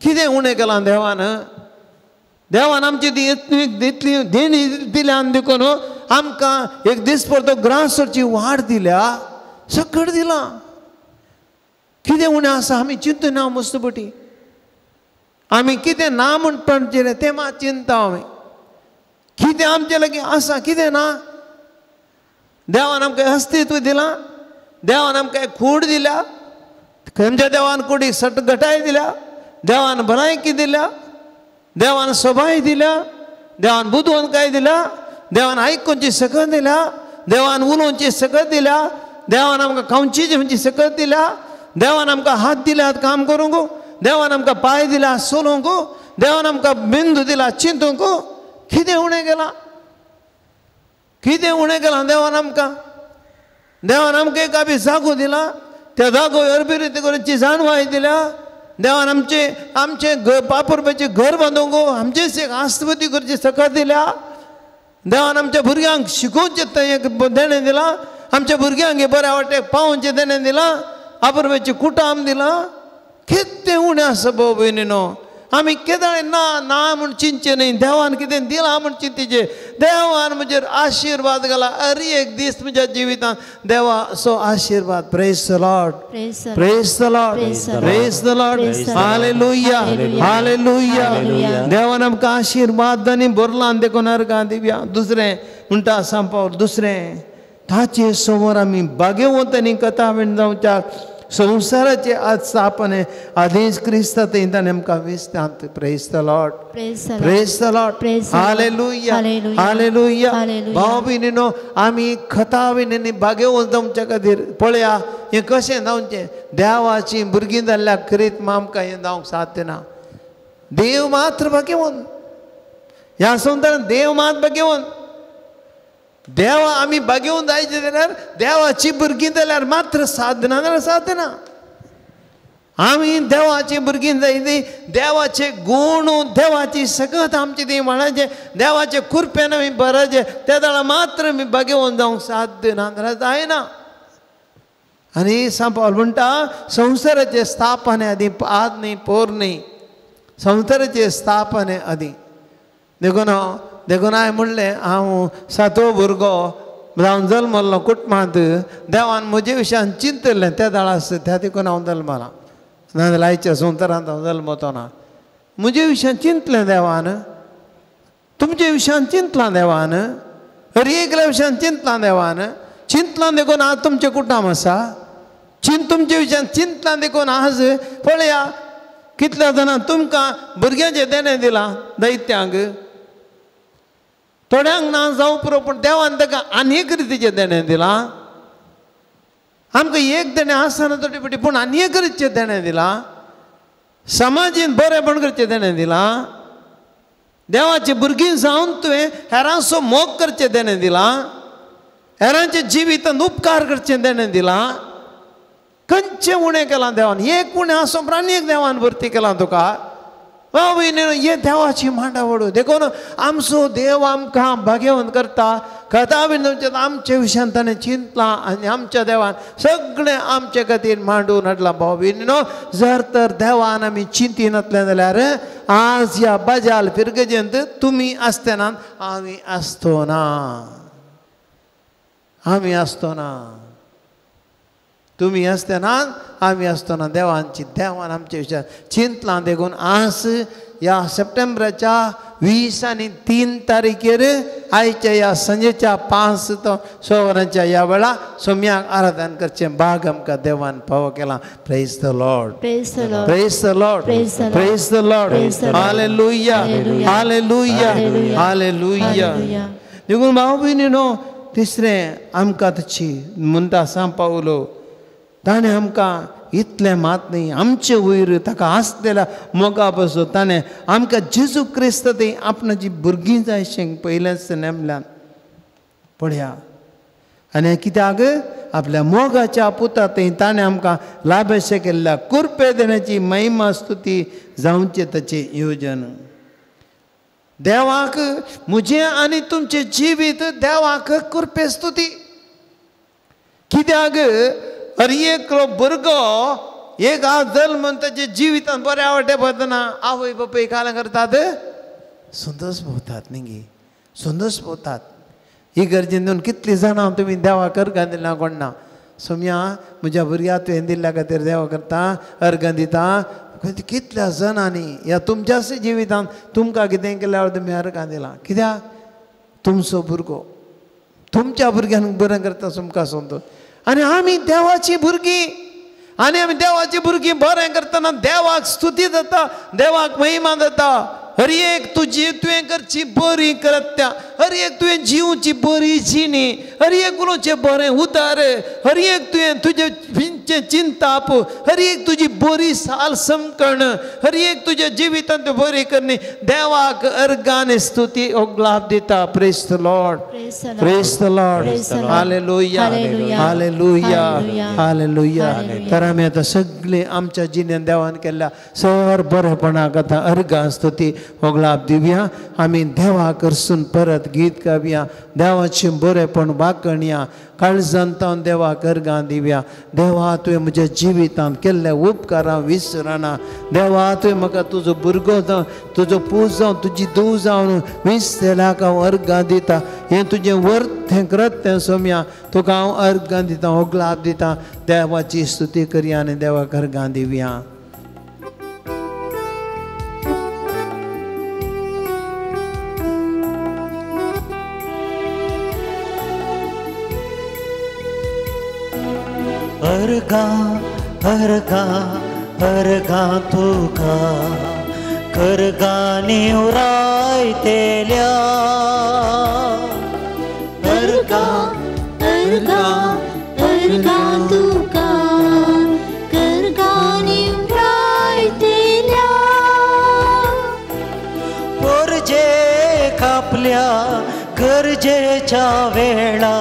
कितें उणें केलां देवान? देवान आमची ती आत्मीक इतली देणी दिल्या आनी देखून आमकां एक दीस परतो ग्रासची वाड दिल्या, सकट दिला. कितें उणें आसा आमी चिंतना मस्त पटी, आमी कितें ना म्हणपाचें तें मात चिंता आमी. कितें आमचे लागीं आसा कितें ना? देवान आमकां अस्तित्व दिलां, देवान आमकां कूड दिल्या, खंयच्या देवान कुडीक सटगटाय दिल्या, देवान भलायकी दिल्या, देवान सोबाय दिल्या, देवान बुदवंतकाय दिल्या, देवान आयकुची सकत दिल्या, देवान उलोवची सकत दिल्या, देवान आमकां खावची जेवची सकत दिल्या, देवान आमकां हात दिल्यात काम करूंक, देवान आमकां पांय दिला चलोवंक, देवान आमकां बिंदू दिला चिंतूंक. कितें उणें केलां? कितें उणें केलां देवान आमकां? देवान आमकां एक आमी जागो दिला, त्या जागो अरबी रिती करूची जाणवाय दिल्या. देवान आमचे आमचें पापुरपाचें घर बांदूंक आमचेच एक आस्तपती करची सकत दिल्या. देवान आमच्या भुरग्यांक शिकोवचें तें एक देणें दिलां, आमच्या भुरग्यांक हे बऱ्या वाटेक पावोवचें देणें दिलां, आपुरपाचें कुटाम दिलां. कितें उणें आसा भाव भयणीनो? आमी केदाळे ना ना म्हूण चिंतचें न्ही, देवान कितें दिलां म्हूण चिंतचें. देवान म्हजेर आशिर्वाद घाला हर एक दीस म्हज्या जिवितांत देवाचो आशिर्वाद. Praise the Lord, praise the Lord, praise the Lord. Hallelujah, hallelujah. देवान आमकां आशिर्वाद आनी भरला आनी देखून अर्गां दिवया. दुसरें म्हणटा सांपावर, दुसरें ताचे समोर आमी भाग्यवंत आनी कथा जावच्याक संवसाराचे आज स्थापने आदेश क्रिस्ता ताणें आमकां विस्तांत. Praise the Lord, praise the Lord. Hallelujah, hallelujah. भाव भयणीनो आमी कथा भयणींनी भाग्यवंत जावच्या खातीर पळया हें कशें जावचें. देवाची भुरगीं जाल्ल्या करीत आमकां हें जावंक साध्य ना. देव मात्र भाग्यवंत ह्या संवसारांत, देव मात भाग्यवंत. देवा आमी भाग्यवंत जायचे जाल्यार देवाची भुरगीं जाल्यार मात्र साधना जाल्यार साधना. आमी देवाची भुरगीं जायती, देवाचे गूण देवाची सकत आमची ती म्हणाचे देवाचे कृपेन आमी बराचे त्या वेळार मात्र आमी भाग्यवंत जावंक साध्य ना जाल्यार जायना. आनी सांपावल म्हणटा संवसाराचे स्थापने आदीं, आद न्ही पोर न्ही, संवसाराचे स्थापने आदीं. देखून हांव देखून हांवें म्हणलें हांव सातवो भुरगो जावन जल्मल्लो कुटुंबांत. देवान म्हजे विशयान चिंतलें त्या वेळार आसता त्या देखून हांव जल्मलां, नाजाल्यार आयच्या संवसारांत हांव जल्मतो ना. म्हजे विशयान चिंतलें देवान, तुमचे विशयान चिंतलां देवान, हर एकल्या विशयान चिंतलां देवान. चिंतलां देखून आज तुमचें कुटुंब आसा. तुमचे विशयान चिंतलां देखून आज पळया कितल्या जाणां तुमकां भुरग्यांचें देणें दिलां दैत्यांक, थोड्यांक ना जावं पुरो, पूण देवान ताका आनी एक रितीचें देणें दिलां. आमकां एक देणें आसना थोडी फावटी, पूण आनी एक रितीचें देणें दिलां. समाजीन बरेंपण करचें देणें दिलां. देवाची भुरगीं जावन तुवें हेरांचो मोग करचें देणें दिलां, हेरांच्या जिवितांत उपकार करचें देणें दिलां. खंयचें उणें केलां देवान? एक उणें आसूं आनी एक देवान भरती केलां तुका. हे देवाची मांडावळ. देखून आमचो देव आमकां भाग्यवंत करता. कथा आमचे विशयान ताणें चिंतलां आनी आमच्या देवान सगळें आमचे खातीर मांडून हाडलां. भाव भयणीनो, जर तर देवान आमी चिंतिनातलें जाल्यार आज ह्या बाजाल फिरगजेंत तुमी आसतना आमी आसतो ना, आमी आसतो ना. तुमी आसतना आमी आसतना देवांची देवान आमचे विशयान चिंतलां. देखून आज ह्या सप्टेंबराच्या 23 तारखेर आयच्या ह्या सांजेच्या 5 ते 6 वरांच्या ह्या वेळा सोम्याक आराधन करचें भाग आमकां देवान फावो केलां. Praise the Lord, praise the Lord, praise the Lord. Hallelujah, hallelujah, hallelujah. देखून भाव भयणीनो, तिसरें आमकां तशी म्हणटा सांग पावलो ताणें आमकां इतलें मात न्ही आमचे वयर ताका आसलेल्या मोगा पासून ताणें आमकां जेजू क्रिस्त ती आपणाची भुरगीं जायशें पयलेंच नेमल्यान पळया. आनी कित्याक आपल्या मोगाच्या पुता थंय ताणें आमकां लाभेशें केल्ल्या कुरपे देण्याची महिमा स्तुती जावचें ताचें योजन. देवाक म्हजें आनी तुमचें जिवीत देवाक कुरपे स्तुती. कित्याक अरे एकलो भुरगो एक हांव जल्म ताच्या जिवितान बऱ्या वाटे पळयतना आवय बापूय काल करतात संतोष भोवतात न्ही गे, संतोष भोवतात. ही गरजेन दिवन कितलीं जाणां तुमी देवाक अर्गां दिला कोण ना. सोम्या म्हज्या भुरग्या तुवें दिल्ल्या खातीर देवा करता अर्गां दिता. कितल्या जाणांनी ह्या तुमच्याच जिवितान तुमकां कितें केल्यार तुमी अर्गां दिलां. कित्याक तुमचो भुरगो तुमच्या भुरग्यांक बरें करता तुमकां संतोष. आनी आमी देवाची भुरगीं आनी आमी देवाची भुरगीं बरें करतना देवाक स्तुती जाता, देवाक महिमा जाता. हर एक तुजी तुवें करची बरी कृत्या, हर एक तुवें जिवची बरी जिणी, हर एक उलोवचें बरें उतार, हर एक तुवें तुजें चिंताप, हर एक तुजी बरी साल समकण, हर एक तुज्या जिवितांत बरी करणी देवाक अर्गान स्तुती ओगलाप दिता. Praise the Lord, praise the Lord. Hallelujah, hallelujah, hallelujah. तर आमी आतां सगळीं आमच्या जिणेन देवान केल्ल्या सर बरेपणाक आतां अर्गां स्तुती होगलाप दिवया. आमी देवा करसून परत गीत गावया, देवाचें बरेपण वाकणया, काळजान तावन देवाक अर्गां दिवया. देवा तुवें म्हज्या जिवितांत केल्ले उपकारां विसरना. देवा तुवें म्हाका तुजो भुरगो जावन, तुजो पूत जावन, तुजी धूव जावन विसरल्याक हांव अर्गां दिता. हें तुजें वर्तें कृत्य सोम्या, तुका हांव अर्गां दिता, होगलाप दिता. देवाची स्तुती करया आनी देवाक अर्गां दिवया. अर्गां अर्गां अर्गां तुका करगां निवरायतेल्या. अर्गां अर्गां अर्गां तुका करगां निवरायतेल्या. पोरजे कापल्या गरजेच्या वेळा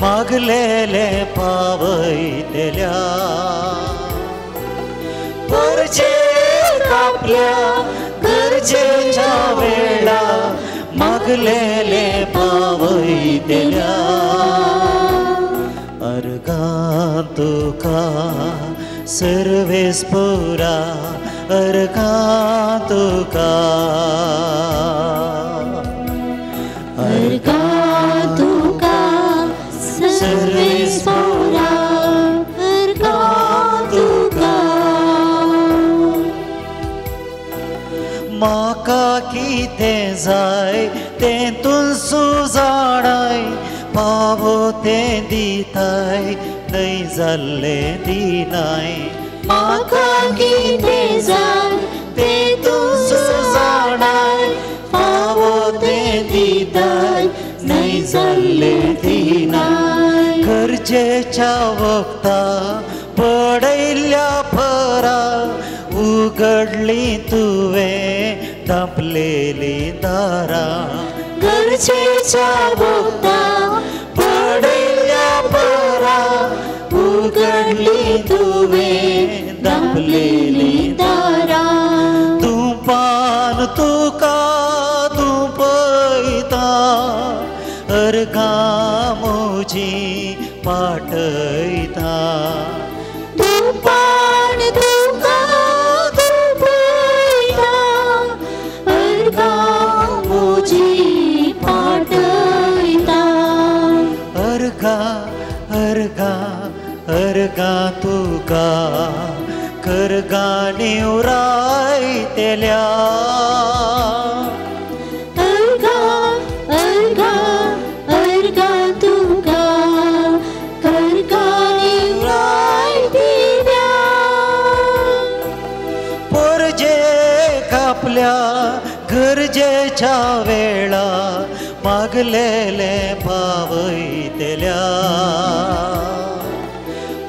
मागलेले पावयतेल्या. पोरजे कापल्या गरजेच्या वेळा मागलेले पावयतेल्या. अर्गां तुका सर्वेस पुरा, अर्गां तुका, अर्गां तुका सर्वेस पुरा, अर्गां तुका. म्हाका कितें जाय तें तूं जाणाय, पावो तें दिताय न्हय जाल्लें दिनाय. म्हाका कितें जाय तें तूं जाणाय, पावो तें दिताय न्हय जाल्लें दिनाय. गरजेच्या वखदा पडयल्ल्या परा उगडली तुवें धांपलेली दारां. गरजेच्या वखदा पडयल्ल्या परा उगडली तुवें अर्गां म्हजी पाटयता. दुपान दुकां धुंवयता अर्गां म्हजी पाटयता. अर्गां अर्गां अर्गां तुका करगांनी उरायतल्या. अर्गां अर्गां अर्गां तुका करगांनी उरायतल्या. पोरजे कापल्या गरजेच्या वेळा मागलेले पावयतल्या.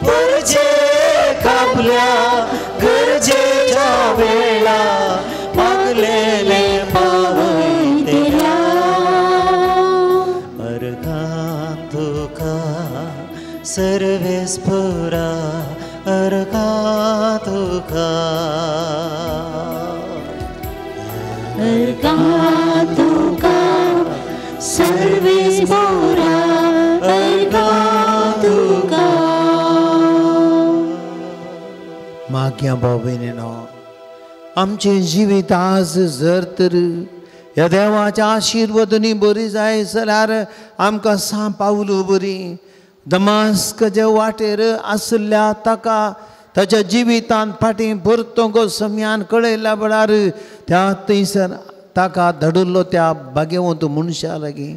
पोरजे कापल्या गरजेच्या वेळा मागलेले पावयतल्या. अर्गां तुका सर्वेस्पुरा अर्गां तुका. अर्गां तुका सर्वेस्पुरा अर्गां तुका. मागया भाव भयणीनो, आमचें जिवीत आज जर तर ह्या देवाच्या आशिर्वादांनी बरी जाय जाल्यार आमकां सा पावलू बरी दमास्काच्या वाटेर आशिल्ल्या ताका ताच्या जिवितांत फाटीं परतूंक सम्यान कळयल्या वेळार त्या थंयसर ताका धाडिल्लो त्या भाग्यवंत मनशा लागीं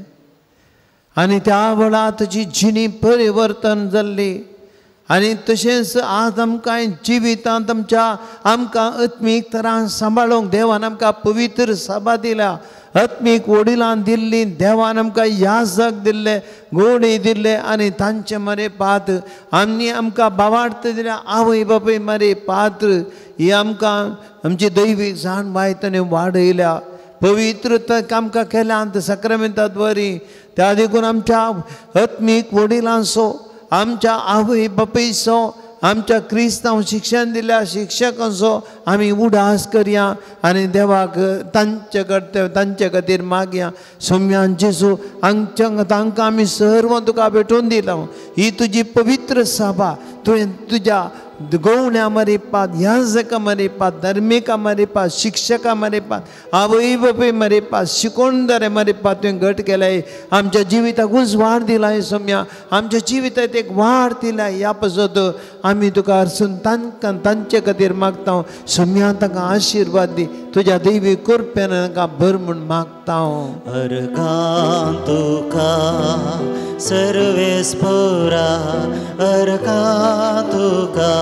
आनी त्या वेळार ताची जिणी परिवर्तन जाल्ली. आनी तशेंच आज आमकां जिवितांत आमच्या आमकां आत्मीक तरान सांबाळूंक देवान आमकां पवित्र सभा दिल्या, आत्मीक वडिलान दिल्ली, देवान आमकां याजक दिल्ले, गोडी दिल्ले आनी तांचे मरे पात्र आनी आमकां बावार्थ दिल्या आवय बापूय मरे पात्र ही आमकां आमची दैवीक जाणवाय ताणें वाडयल्या, पवित्रता आमकां केल्या साक्रामेंतात वरी. त्या देखून आमच्या आत्मीक वडिलांचो, आमच्या आवय बापायचो, आमच्या क्रिस्तांव शिक्षण दिल्या शिक्षकांचो आमी उडास करया आनी देवाक तांचे करते तांचे खातीर मागया. सोम्यान जेजू हांगच्या तांकां आमी सर्व तुका भेटोवन दिला. ही तुजी पवित्र सभा तुवें तुज्या गवण्या मरेपात, याजका मरेपात, धर्मिका मरेपात, शिक्षका मरेपात, आवय बापूय मरेपात, शिकोणदारे मरेपात तुवें घट केलाय. आमच्या जिविताक उजवाड दिलाय सोम्या, आमच्या जिवितांत एक वाड दिलाय. ह्या पासत आमी तुका अर्सून तांकां तांचे खातीर मागता. सोम्या तांकां आशिर्वाद दी, तुज्या दैवी कृपेन तांकां भर म्हूण मागता. अर्गां तुका सर्वेस्पुरा अर्गां तुका.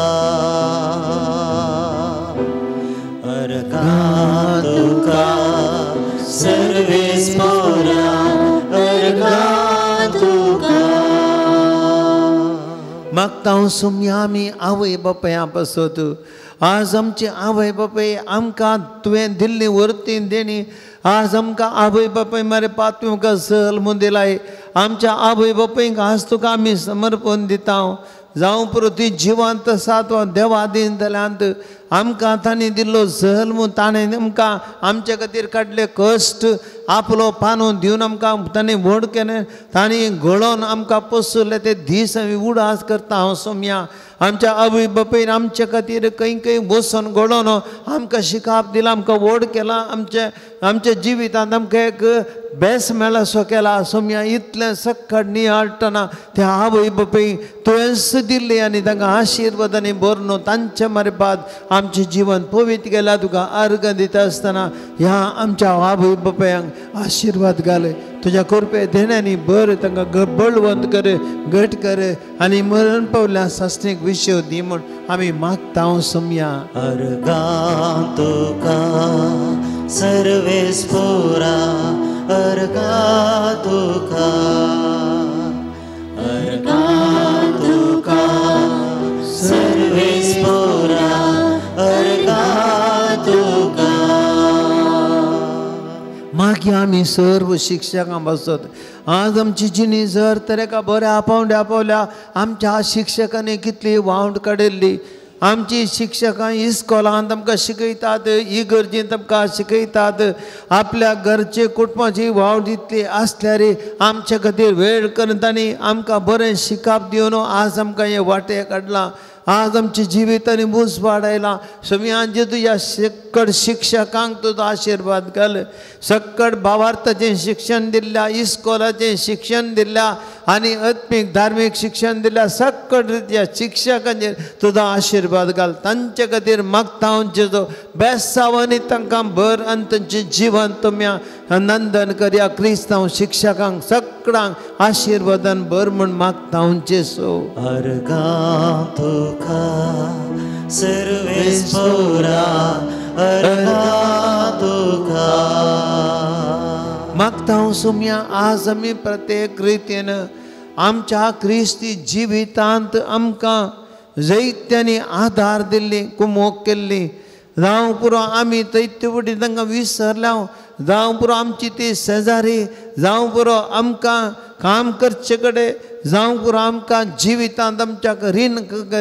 अर्गां तुका सर्वेस्पुरा अर्गां तुका. मागता सोम्या आमी आवय बापायां पासत आज आमचे आवय बापाय आमकां तुवें दिल्ली वरती देणी आज आमकां आवय बापाय मरे पात तुवें आमकां सल म्हूण दिलाय. आमच्या आवय बापायक आज तुका आमी समर्पण दिता. जावं पुरो ती जिवंत आसात वा देवा दीन जाल्यांत आमकां तांणी दिल्लो जल्म म्हूण ताणें आमकां आमचे खातीर काडले कश्ट आपलो पानो दिवन आमकां ताणें व्हड केलें, तांणी घडोवन आमकां पोसले ते दीस आमी उडास करता. हांव सोम्या आमच्या आवय बापायन आमचे खातीर खंय खंय बसून घडोवन आमकां शिकाप दिलां, आमकां व्हड केलां, आमचे आमच्या जिवितांत आमकां एक बेस मेळसो केला. सोम्या इतलें सक्कड नियाळटना त्या आवय बापाय तुवेंच दिल्ली आनी तांकां आशिर्वादांनी भरून तांचे मरपात आमचें जीवन पवित्र केलां. तुका अर्घ दिता आसतना ह्या आमच्या आवय बापायांक आशिर्वाद घाले, तुज्या कृपे देण्यांनी बरें तांकां बळवंत कर, घट कर आनी मरण पावल्या सासणीक विशय दी म्हूण आमी मागता. सोम्या अर्गां तुका सर्वेस्पुरा अर्गां तुका. अर्गां तुका सर्वेस्पुरा अर्गां तुका. मागीर आमी सर्व शिक्षकां बसत आज आमची जिणी जर तर एका बऱ्या पावंड्या पावल्या आमच्या शिक्षकांनी कितली वावंड काडिल्ली, आमची शिक्षकां इस्कोलांत आमकां शिकयतात, इगर्जेंत आमकां शिकयतात. आपल्या घरचे कुटुंबाची वाव दितली आसल्यार आमच्या खातीर वेळ करून तांणी आमकां बरें शिकप दिवन आज आमकां हें वाटे काडलां. आज आमच्या जिवितांनी उजवाड आयला. सोम्यान तुज्या सक्कड शिक्षकांक तुजो आशिर्वाद घाल. सक्कड भावार्थाचें शिक्षण दिल्ल्या, इस्कोलाचें शिक्षण दिल्ल्या आनी आत्मीक धार्मीक शिक्षण दिल्ल्या सक्कड रित्या शिक्षकांचेर तुजो आशिर्वाद घाल. तांचे खातीर मागता हांव जेजो बेसांवांनी तांकां भर आनी तांचें जिवन तुमी नंदन करया. क्रिस्तांव शिक्षकांक सगळ्यांक आशिर्वादान भर म्हूण मागता हांव जेजो. अर्गां तुका सर्वेस्पोरा, अर्गां तुका. मागता हांव सोम्या आज आमी प्रत्येक रितीन आमच्या क्रिस्ती जिवितांत आमकां जैत्यांनी आदार दिल्ली, कुमोक केल्ली. जावं पुरो आमी थंय फुडें तांकां विसरल्या, जावं पुरो आमची ती शेजारी, जावं पुरो आमकां काम करचे कडेन, जावं पुरो आमकां जिवितांत आमच्या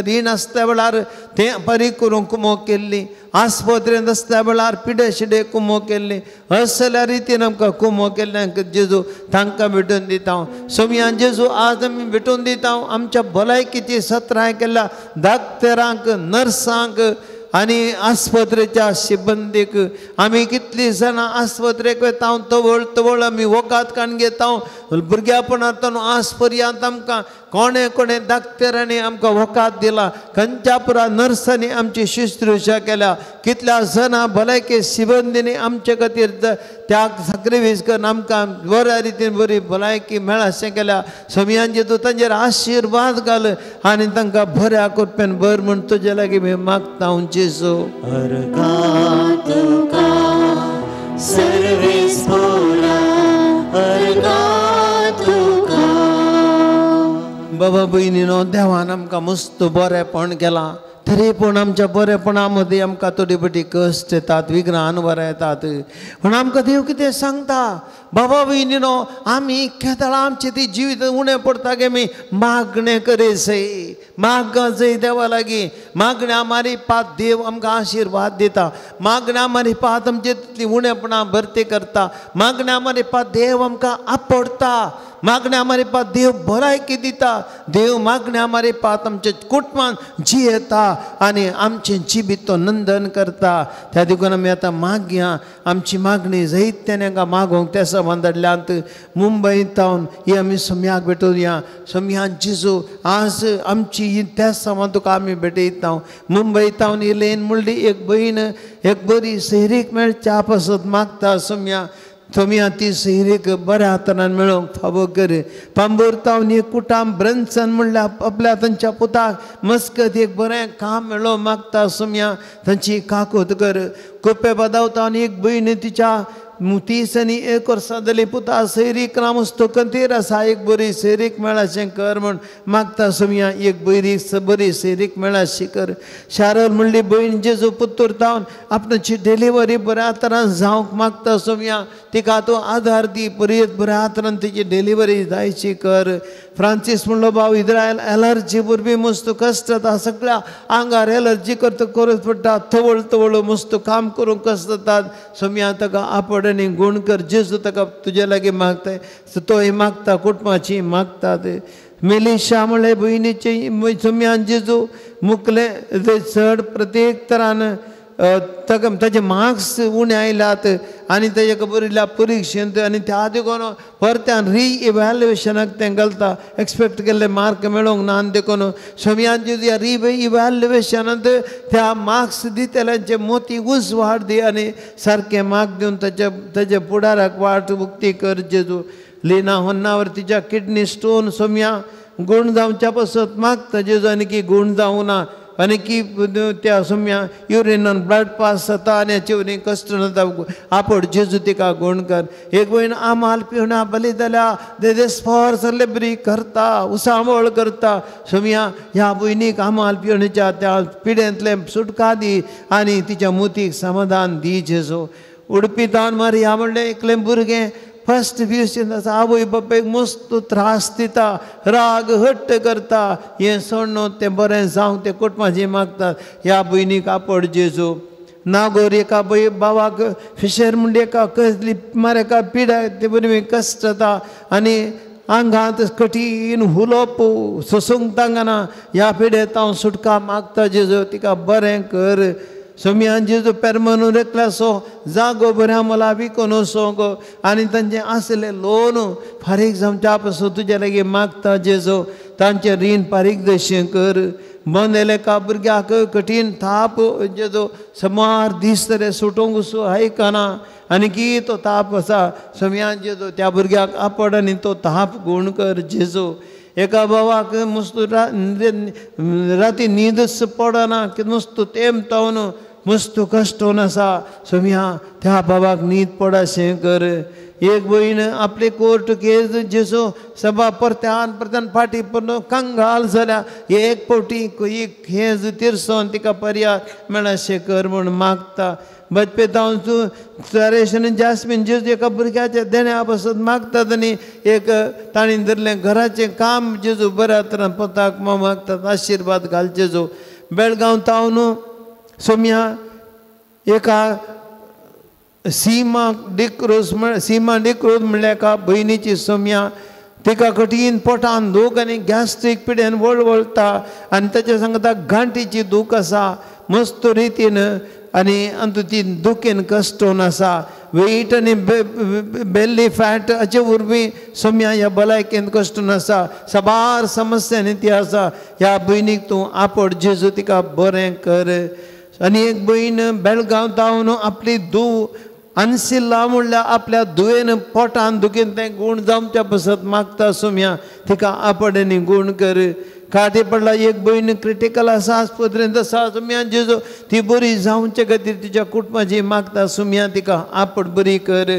रीण आसल्या वेळार तें बरी करूंक कुमोक केल्ली, आस्पत्रेंत आसल्या वेळार पिडे शिडे कुमोक केल्ली. असल्या रितीन आमकां कुमोक केल्ल्यान जेजू तांकां भेटून दिता हांव. सोम्यान जेजू आज आमी भेटून दिता हांव आमच्या भलायकेची सत्राय केल्ल्या डाक्टरांक, नर्सांक आनी आस्पत्रेच्या सिब्बंदीक. आमी कितलीं जाणां आस्पत्रेक वता, तवळ तवळ आमी वखद काडून घेता. भुरग्यापणांत आज पर्यंत आमकां कोणे कोणे डाक्टरांनी आमकां वखद दिला, खंयच्या पुरा नर्सांनी आमची शुश्रूषा केल्या. कितल्या जाणां भलायकी सिब्बंदींनी आमचे खातीर त्याग साक्रिफायस करून आमकां बऱ्या रितीन बरी भलायकी मेळाशें केल्या. सोम्यान जेजू तांचेर आशिर्वाद घाल आनी तांकां बऱ्या कृपेन भर म्हूण तुजे लागीं मी मागता हांव जेजू. अर्गां तुका सर्वेस्पोरा, अर्गां तुका. बाबा भयणीनो, देवान आमकां मस्त बरेंपण केलां, तरी पूण आमच्या बरेपणा मदीं आमकां थोडी बटी कश्ट येतात, विघ्नां अनवरां येतात. पूण आमकां देव कितें सांगता बाबा भयणीनो, आमी केदळां आमचें ती जिवीत उणें पडटा गे आमी मागणें करीसय, मागणें जंय देवा लागीं मागण्या मारी पात देव आमकां आशिर्वाद दिता. मागण्या मारी पात आमचे तितलीं उणेपणां भरती करता. मागण्या मारी पात देव आमकां आपडटा. मागण्या मारी पात देव भलायकी दिता. देव मागण्या मारी पात आमच्या कुटुंबान जियेता आनी आमचें जिवीत तो नंदन करता. त्या देखून आमी आतां मागया, आमची मागणी जैत्यान हांगा मागोवंक त्या समान धाडल्यांत मुंबय तावन ही आमी सोम्याक भेटोवया. सोम्यान जेजू आज आमची ही त्या समान तुका आमी भेटयता. मुंबय तावन इलेन म्हणली एक भयण एक बरी सैरीक मेळच्या पासत मागता. सोम्या सोम्या ती सैरीक बऱ्या हातान मेळोवंक फावो कर. पांबूर तावन एक कुटाम ब्रन्सन म्हणल्यार आपल्या तांच्या पुताक मस्कत एक बरें काम मेळोवंक मागता. सोम्या तांची काकूत कर. कुप्पे बदावतावन एक भयण तिच्या 30 आनी 1 वर्सां जाली पुता सैरीक रामस्तो कंतीर आसा, एक बरी सैरीक मेळाशें कर म्हूण मागता. सोम्या एक बरी बरी सैरीक मेळाशी कर. शारल म्हणली भयण जेजू पुत्तूर तावन आपणाची डिलिव्हरी बऱ्या तरान जावंक मागता. सोम्या तिका तूं आदार दी, परत बऱ्या तरान तिची डिलिव्हरी जायची कर. फ्रांसीस म्हणलो भाव इस्रायल एलर्जी भुरगीं मस्त कश्ट जाता, सगळ्या आंगार एलर्जी करता करूच पडटा, तवळ तवळ मस्त काम करूंक कश्ट जातात. सोम्या ताका आपड आनी गूण कर. जेजू ताका तुजे लागीं मागताय, तोय मागता, कुटुंबाची मागतात. मेलिशा म्हणले भयणीचे सोम्यान जेजू मुकले चड प्रत्येक तरान ताका ताजे मार्क्स उणे आयल्यात आनी तेजे बरयल्या परिक्षेंत आनी त्या देखून परत्यान रिइव्हॅल्युएशनाक तें घालता. एक्सपेक्ट केल्ले मार्क मेळोंक ना आनी देखून सोम्यान जेजू ह्या रिइव्हॅल्युएशनांत त्या मार्क्स दितल्यांचे मोती उजवाड दी आनी सारके मार्क दिवन ताच्या ताच्या फुडाराक वाट उक्ती कर जेजू. लिना होन्नावर तिच्या किडनी स्टोन सोम्या गूण जावच्या पासत मागता जेजू, आनी की गूण जावं ना आनी की त्या सोम्या युरिनान ब्लड पास जाता आनी हाचे वरवीं कश्ट जाता. आपड जेजू तिका गूण कर. एक भयण आमाल पिवणा बली जाल्या देदेस्फोर सगळे बरी करता, उसामळ करता. सोम्या ह्या भयणीक आमाल पिवण्याच्या त्या पिडेंतलें सुटका दी आनी तिच्या मोतीक समाधान दी जेजू. उडपी तावन मारिया म्हणलें एकलें भुरगें फर्स्ट फ्युशन आसा आवय बापायक मस्त त्रास दिता राग हट्ट करता हें सोडून तें बरें जावंक तें कुटुंबाचें मागतात ह्या भयणीक आपड जेजू. नागोर एका भय बाबाक फिशर म्हणजे एका कसली मार एका पिडा ते बरी कश्ट जाता आनी आंगांत कठीण हुलोप सोसूंक तांकां ह्या पिडेंत हांव सुटका मागता जेजू तिका बरें कर. सोमयान जेजू पेरमनून एकल्यासो जागो बऱ्या मला विकून वचोंक आनी तांचें आसलें लोन फारीक जावच्या पासून तुज्या लागीं मागता जेजू तांचें रीण फारीक जशें कर. बंद एका भुरग्याक कठीण ताप जेजू सुमार दीस तरे सुटूंक सो आयकना आनी की तो ताप आसा सोमयान जेजू त्या भुरग्याक आपड आनी तो ताप गूण कर जेजू. एका बाबाक मस्त राती न्हीदच पडना की नुस्तो तेम तावन मस्त कश्टोन आसा सोमया त्या बाबाक न्हीद पडाशें कर. एक भयण आपले कोर्ट केस जेजू सभा परत्यान परत्यान फाटी पडून कंगाल जाल्या एक फावटी एक हेज तिरसोन तिका पर्याय मेळाशें कर म्हूण मागता. बचपेतावन तूं सुरेश आनी जास्मीन जेजू एका भुरग्याच्या देण्या पासून मागतात आनी एक तांणी धरलें घराचें काम जेजू बऱ्या तरान पोताक मागतात आशिर्वाद घाल जेजू. बेळगांव तावन सोमया एका सीमा डिक्रोज सीमा डिक्रोज म्हणल्यार एका भयणीची सोमया तिका कठीण पोटान दूख आनी गॅस्ट्रीक पिडेन वळवळटा आनी ताच्या सांगता गांठीची दूख आसा मस्त रितीन आनी अंतू ती दुखेन कश्टोन आसा वेट आनी बेल्ली फॅट हाचे वरवीं सोमया ह्या भलायकेन कश्टोन आसा साबार समस्यांनी ती आसा ह्या भयणीक तूं आपड जेजू तिका बरें कर. आनी एक भयण बेळगांव तावन आपली धूव अनसिल्ला म्हणल्यार आपल्या धुवेन पोटान दुखेन तें गूण जावच्या पासत मागता सोमया तिका आपड आनी गूण कर. काटे पडला एक भयण क्रिटिकल आसा आस्पत्रेंत आसा सोमया जेजू ती बरी जावचे खातीर तिच्या कुटुंबाची मागता सोमया तिका आपड बरी कर.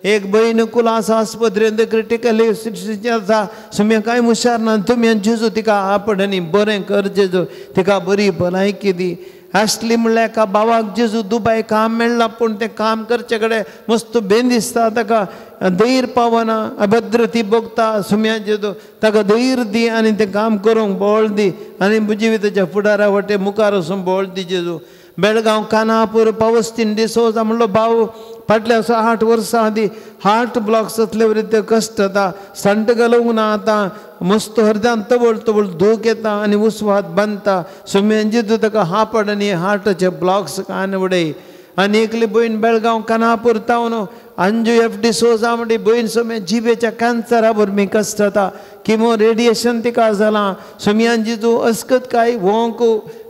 एक भयण कुलास आस्पत्रेंत क्रिटिकल आसा सोमया कांय हुशार ना तुमी जेजू तिका आपड आनी बरें कर जेजू तिका बरी भलायकी दी. आसली म्हणल्यार एका बाबाक जेजू दुबाय काम मेळ्ळां पूण तें काम करचे कडेन मस्त बेन दिसता ताका धैर्य पावना अभद्र ती भोगता सोमया जेजू ताका धैर्य दी आनी तें काम करूंक बळ दी आनी जिविताच्या फुडारा वटे मुखार वचून बळ दी जेजू. बेळगांव कानापूर पावस्तीन डिसोजा म्हणलो भाव फाटल्या असो 8 वर्सां आदीं हार्ट ब्लॉक जातले वरी ते कश्ट जाता संट घालूंक ना आतां मस्त हरद्यान तवळ तवळ दूख येता आनी उस्वाद बांदता सोमयान जेजू ताका हापड आनी हार्टाचे ब्लॉक्स कान उडय. आनी एकली भयण बेळगांव कानापूर तावन अंजू एफ डिसोजा म्हणटी भयण सोमया जिबेच्या कॅन्सरा वरवीं कश्ट जाता किमो रेडिएशन तिका जालां सोमयान जेजू अस्कत काय वोंक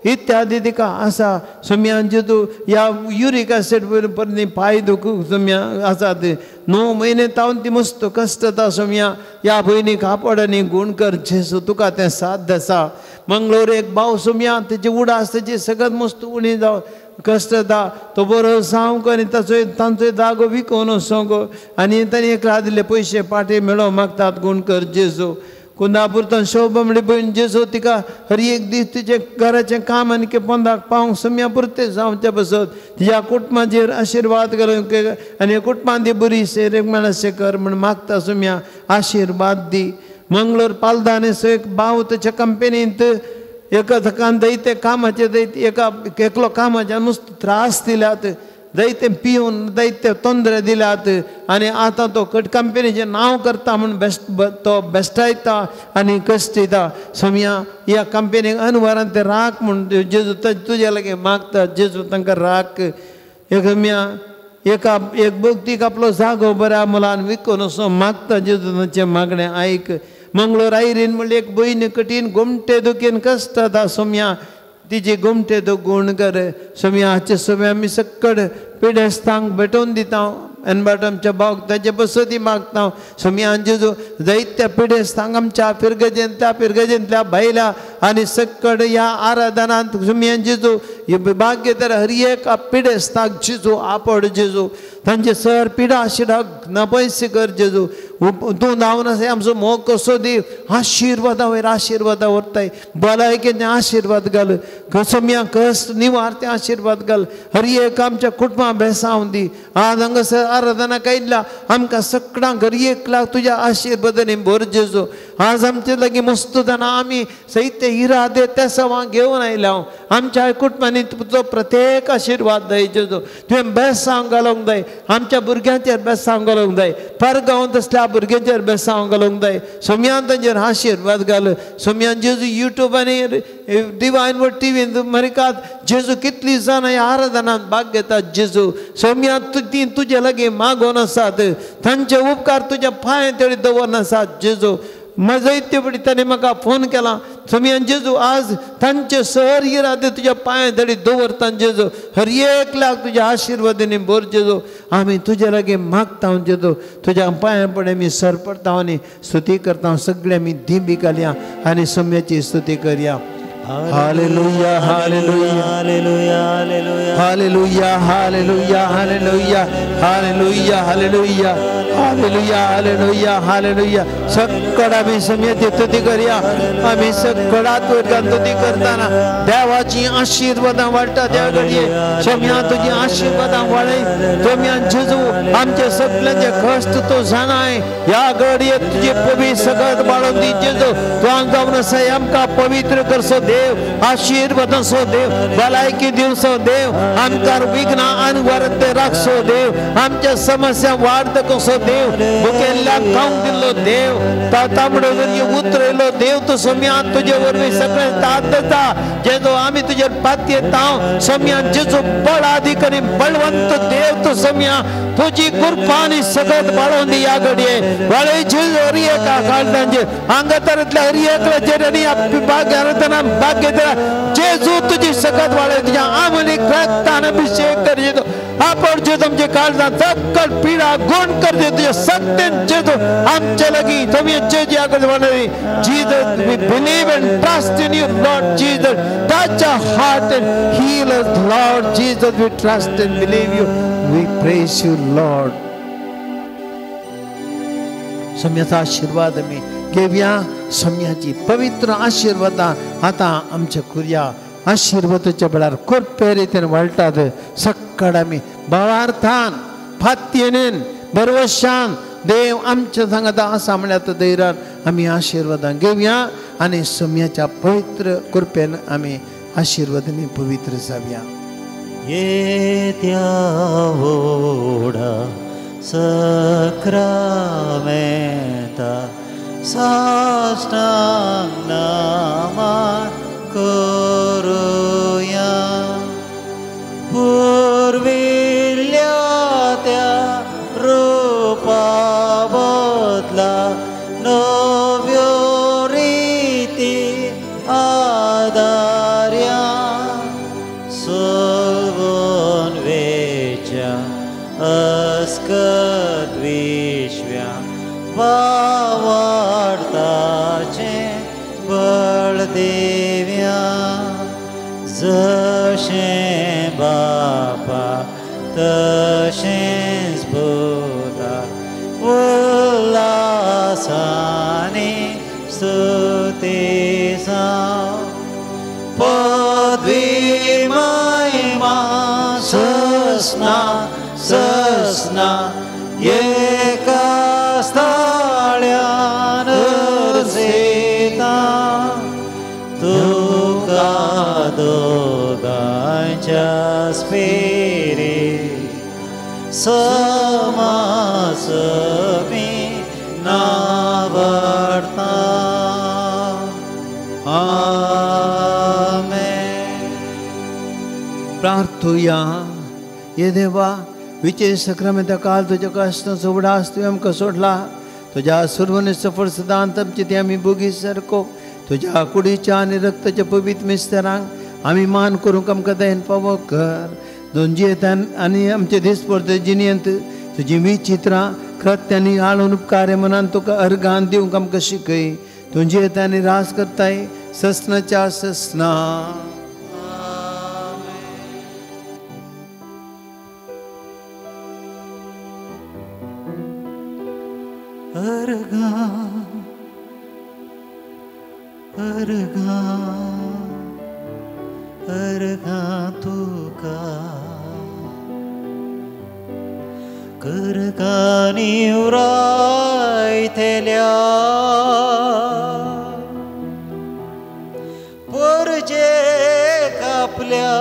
इत्यादी तिका आसा सोमयान जेजू ह्या युरीक एसिड वरवीं पांय दुख सोमया आसा ते 9 म्हयने तावन ती मस्त कश्ट जाता सोमया ह्या भयणीक आपड आनी गूण कर जेजू तुका तें साध्य आसा. मंगळूर एक भाव सोमया तेजी उडास तेजी सगळ्यात मस्त उणी जावन कश्ट जाता तो बरो जावंक आनी ताचो तांचो जागो विकोन वचोंक आनी तांणी एकला दिल्ले पयशे पाटे मेळोवंक मागतात गूण कर जेजू. कुंदापूर शोभा म्हणली भयण जेजू तिका हर एक दीस तिचें घराचें काम आनी पोंदाक पावंक सोमया पुरतें जावचें पासत तिच्या कुटुंबाचेर आशिर्वाद घालूंक आनी कुटुंबान ती बरी सेरेक मेळशें कर म्हूण मागता सोमया आशिर्वाद दी. मंगळूर पालदान एक भाव ताच्या कंपनींत एका थकान जायते कामाचे जायते एका एकलो कामाचे नुस्त त्रास दिल्यात जायते पिवन जायते तोंदरे दिल्यात आनी आतां तो कट कंपनीचें नांव करता म्हूण बेस्ट तो बेस्टायता आनी कश्ट दिता सोमया ह्या कंपनीक अनवरान ते राख म्हूण जेजू तुज्या लागीं मागता जेजू तांकां राख. एक सोमया एका एक भक्तीक आपलो जागो बऱ्या मुलान विकून असो मागता जेजू तांचें मागणें आयक. मंगळूर आयरीन म्हणल्यार एक भयण कठीण गोमटे दुखेन कश्ट जाता सोमया तिजे गोमटे तो गूण कर सोमया. हाचे सोमया आमी सक्कड पिडेस्तांक भेटोवन दिता एनबाट आमच्या भावक ताचे बसती मागता सोमया जेजू जायत्या पिडेस्तांक आमच्या फिरगजेन त्या फिरगजेंतल्या बायल्या आनी सक्कड ह्या आराधनांत सोमया जेजू भाग्य तर हर एक पिडेस्ताक जेजू आपड जेजू तांचे सर पिडा शिडाक नपयस कर जेजू. तूं जावन आसा आमचो मोग कसो देव आशिर्वादा वयर आशिर्वादा व्हरताय भलायकेन आशिर्वाद घाल सोम्या कश्ट निवार ते आशिर्वाद घाल हर एक आमच्या कुटुंबा बेसांव दी आज हांगासर आराधना केल्ल्या आमकां सगळ्यांक हर एकल्याक तुज्या आशिर्वादांनी भर जेजू आज आमचे लागीं मस्त जाणां आमी सहित्य इरादे त्या सवां घेवन आयल्या आमच्या कुटुंबांनी तुजो प्रत्येक आशिर्वाद जाय जेजू तुवें बेसांव घालूंक जाय आमच्या भुरग्यांचेर बेसांव घालूंक जाय परगांव तसल्या भुरग्यांचेर बेसांव घालूंक जाय सोम्यान तांचेर आशिर्वाद घाल सोम्यान जेजू यूट्यूब आनी डिवायन वर्ड टीव्हीन अमेरिकात जेजू कितली जाणां ह्या आराधनांत भाग घेतात जेजू सोम्या ती तुजे लागीं मागोवन आसात तांचे उपकार तुज्या पांय तरी दवरून आसात जेजू म्हजो इतले पडी ताणें म्हाका फोन केला सोम्यान जेजू आज तांचे सहर इरादे तुज्या पांय तरी दवरता जेजू हर एकल्याक तुज्या आशिर्वादांनी भर जेजू आमी तुजे लागीं मागता जेजू तुज्या पांया पडे आमी सर पडटा आनी स्तुती करता सगळे आमी दिंबी घालया आनी सोम्याची स्तुती करया. Hallelujah, hallelujah, hallelujah, hallelujah, hallelujah, hallelujah, hallelujah, hallelujah, hallelujah, hallelujah. सगळं आमी सोम्याची स्तुती करया आमी सगळ्यांत वर्गान स्तुती करतना देवाची आशिर्वादां वाडटा त्या घडये सोम्या तुजी आशिर्वादां वाडय सोम्या जेजू आमचे सगळ्यांचे कश्ट तूं जाणाय ह्या घडये तुजी पवित्र सगळ्यात वाडोवन दी जेजू तूं जावन आसा आमकां पवित्र करसो देव आशिर्वादांचो देव भलायकी दिवचो देव आमकां विघ्नां अनवरत राखचो देव आमच्या समस्या वार्त कसो देव मुखेल्याक खावंक दिल्लो देव तांबडो उतरयलो देव तूं सोम्या तुजे वरवीं सगळें तांतता जेजू आमी तुजेर पातयेता सोम्या जेजू बळादीक आनी बळवंत देव तूं सोम्या तुजी कृपा आनी सगळ्यात वाडोवन दी ह्या घडये वाडय जेजू हर एका काळजांचेर हांगातरांतल्या हर एकल्याचेर आनी भाग्य आराधना भाग्य जेजू तुजी सकत वाडय तुज्या आमलीक रक्तान अभिषेक कर जेजू आपण जेजू आमचे काळजांत सकल पिडा गुण कर जेजू तुज्या सत्तेन जेजू आमचे लागीं तुमी जेजू ह्या घडये वाडय. Jesus, we believe and trust in you, Lord Jesus. Touch our heart and heal us, Lord Jesus. We trust and believe you. We praise you, Lord. सोम्याचा आशीर्वाद आमी घेवया सोम्याची पवित्र आशीर्वादां आतां आमच्या कुरया आशीर्वादाच्या वेळार कृपे रितीन वाळटात सकाळ आमी भावार्थान फात्येन भरवशान देव आमच्या सांगाता आसा म्हळ्यार धैर्यान आमी आशिर्वादां घेवया आनी सोम्याच्या पवित्र कृपेन आमी आशिर्वादांनी पवित्र जावया. येत्या व्हडा सक्रामेंता साष्टांग नमन करुया पुर्विल्ल्या त्या रुपा बदला नव्यो रिती आदार्या सोलवून वेच्या अस्कत विश्व्या वावडताचें बळ देव्या जशें बापा तशेंच पुता उल्हासानी स्तुती जावं पदवी महिमा ससना ससना एका स्थाळ्यान अर्जिता तुका दोगांच्या स्पिरीत समासमी नावडता. आमेन. प्रार्थुया. ये देवा विचय सक्रामेंता काल तुज्या कश्टांचो उगडास तुवें आमकां सोडला तुज्या सुरवणी सफर सदांत आमचे ते आमी बोगी सारको तुज्या कुडीच्या आनी रक्ताच्या पवित्र मिस्तरांक आमी मान करूंक आमकां दयेन पावो कर दोन जियेतान आनी आमचे दिसपडते जिणेंत तुजी विचित्रां कृत्यांनी हाडून उपकार्य मनान तुका अर्घान दिवंक आमकां शिकय तूं जियेता आनी रास करताय ससनाच्या ससना. अर्घां अर्घां तुका करकानी उरायतल्या पोरजे कापल्या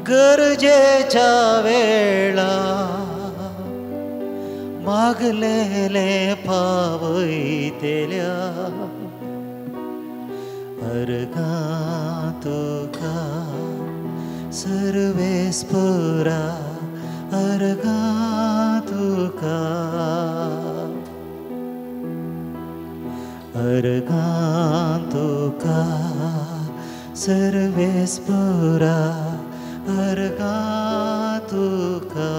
गरजेच्या वेळा मागलेले पावयतल्या अर्घां तुका सर्वेस्परा अर्घां तुका अर्घां तुका सर्वेस्परा अर्घां तुका.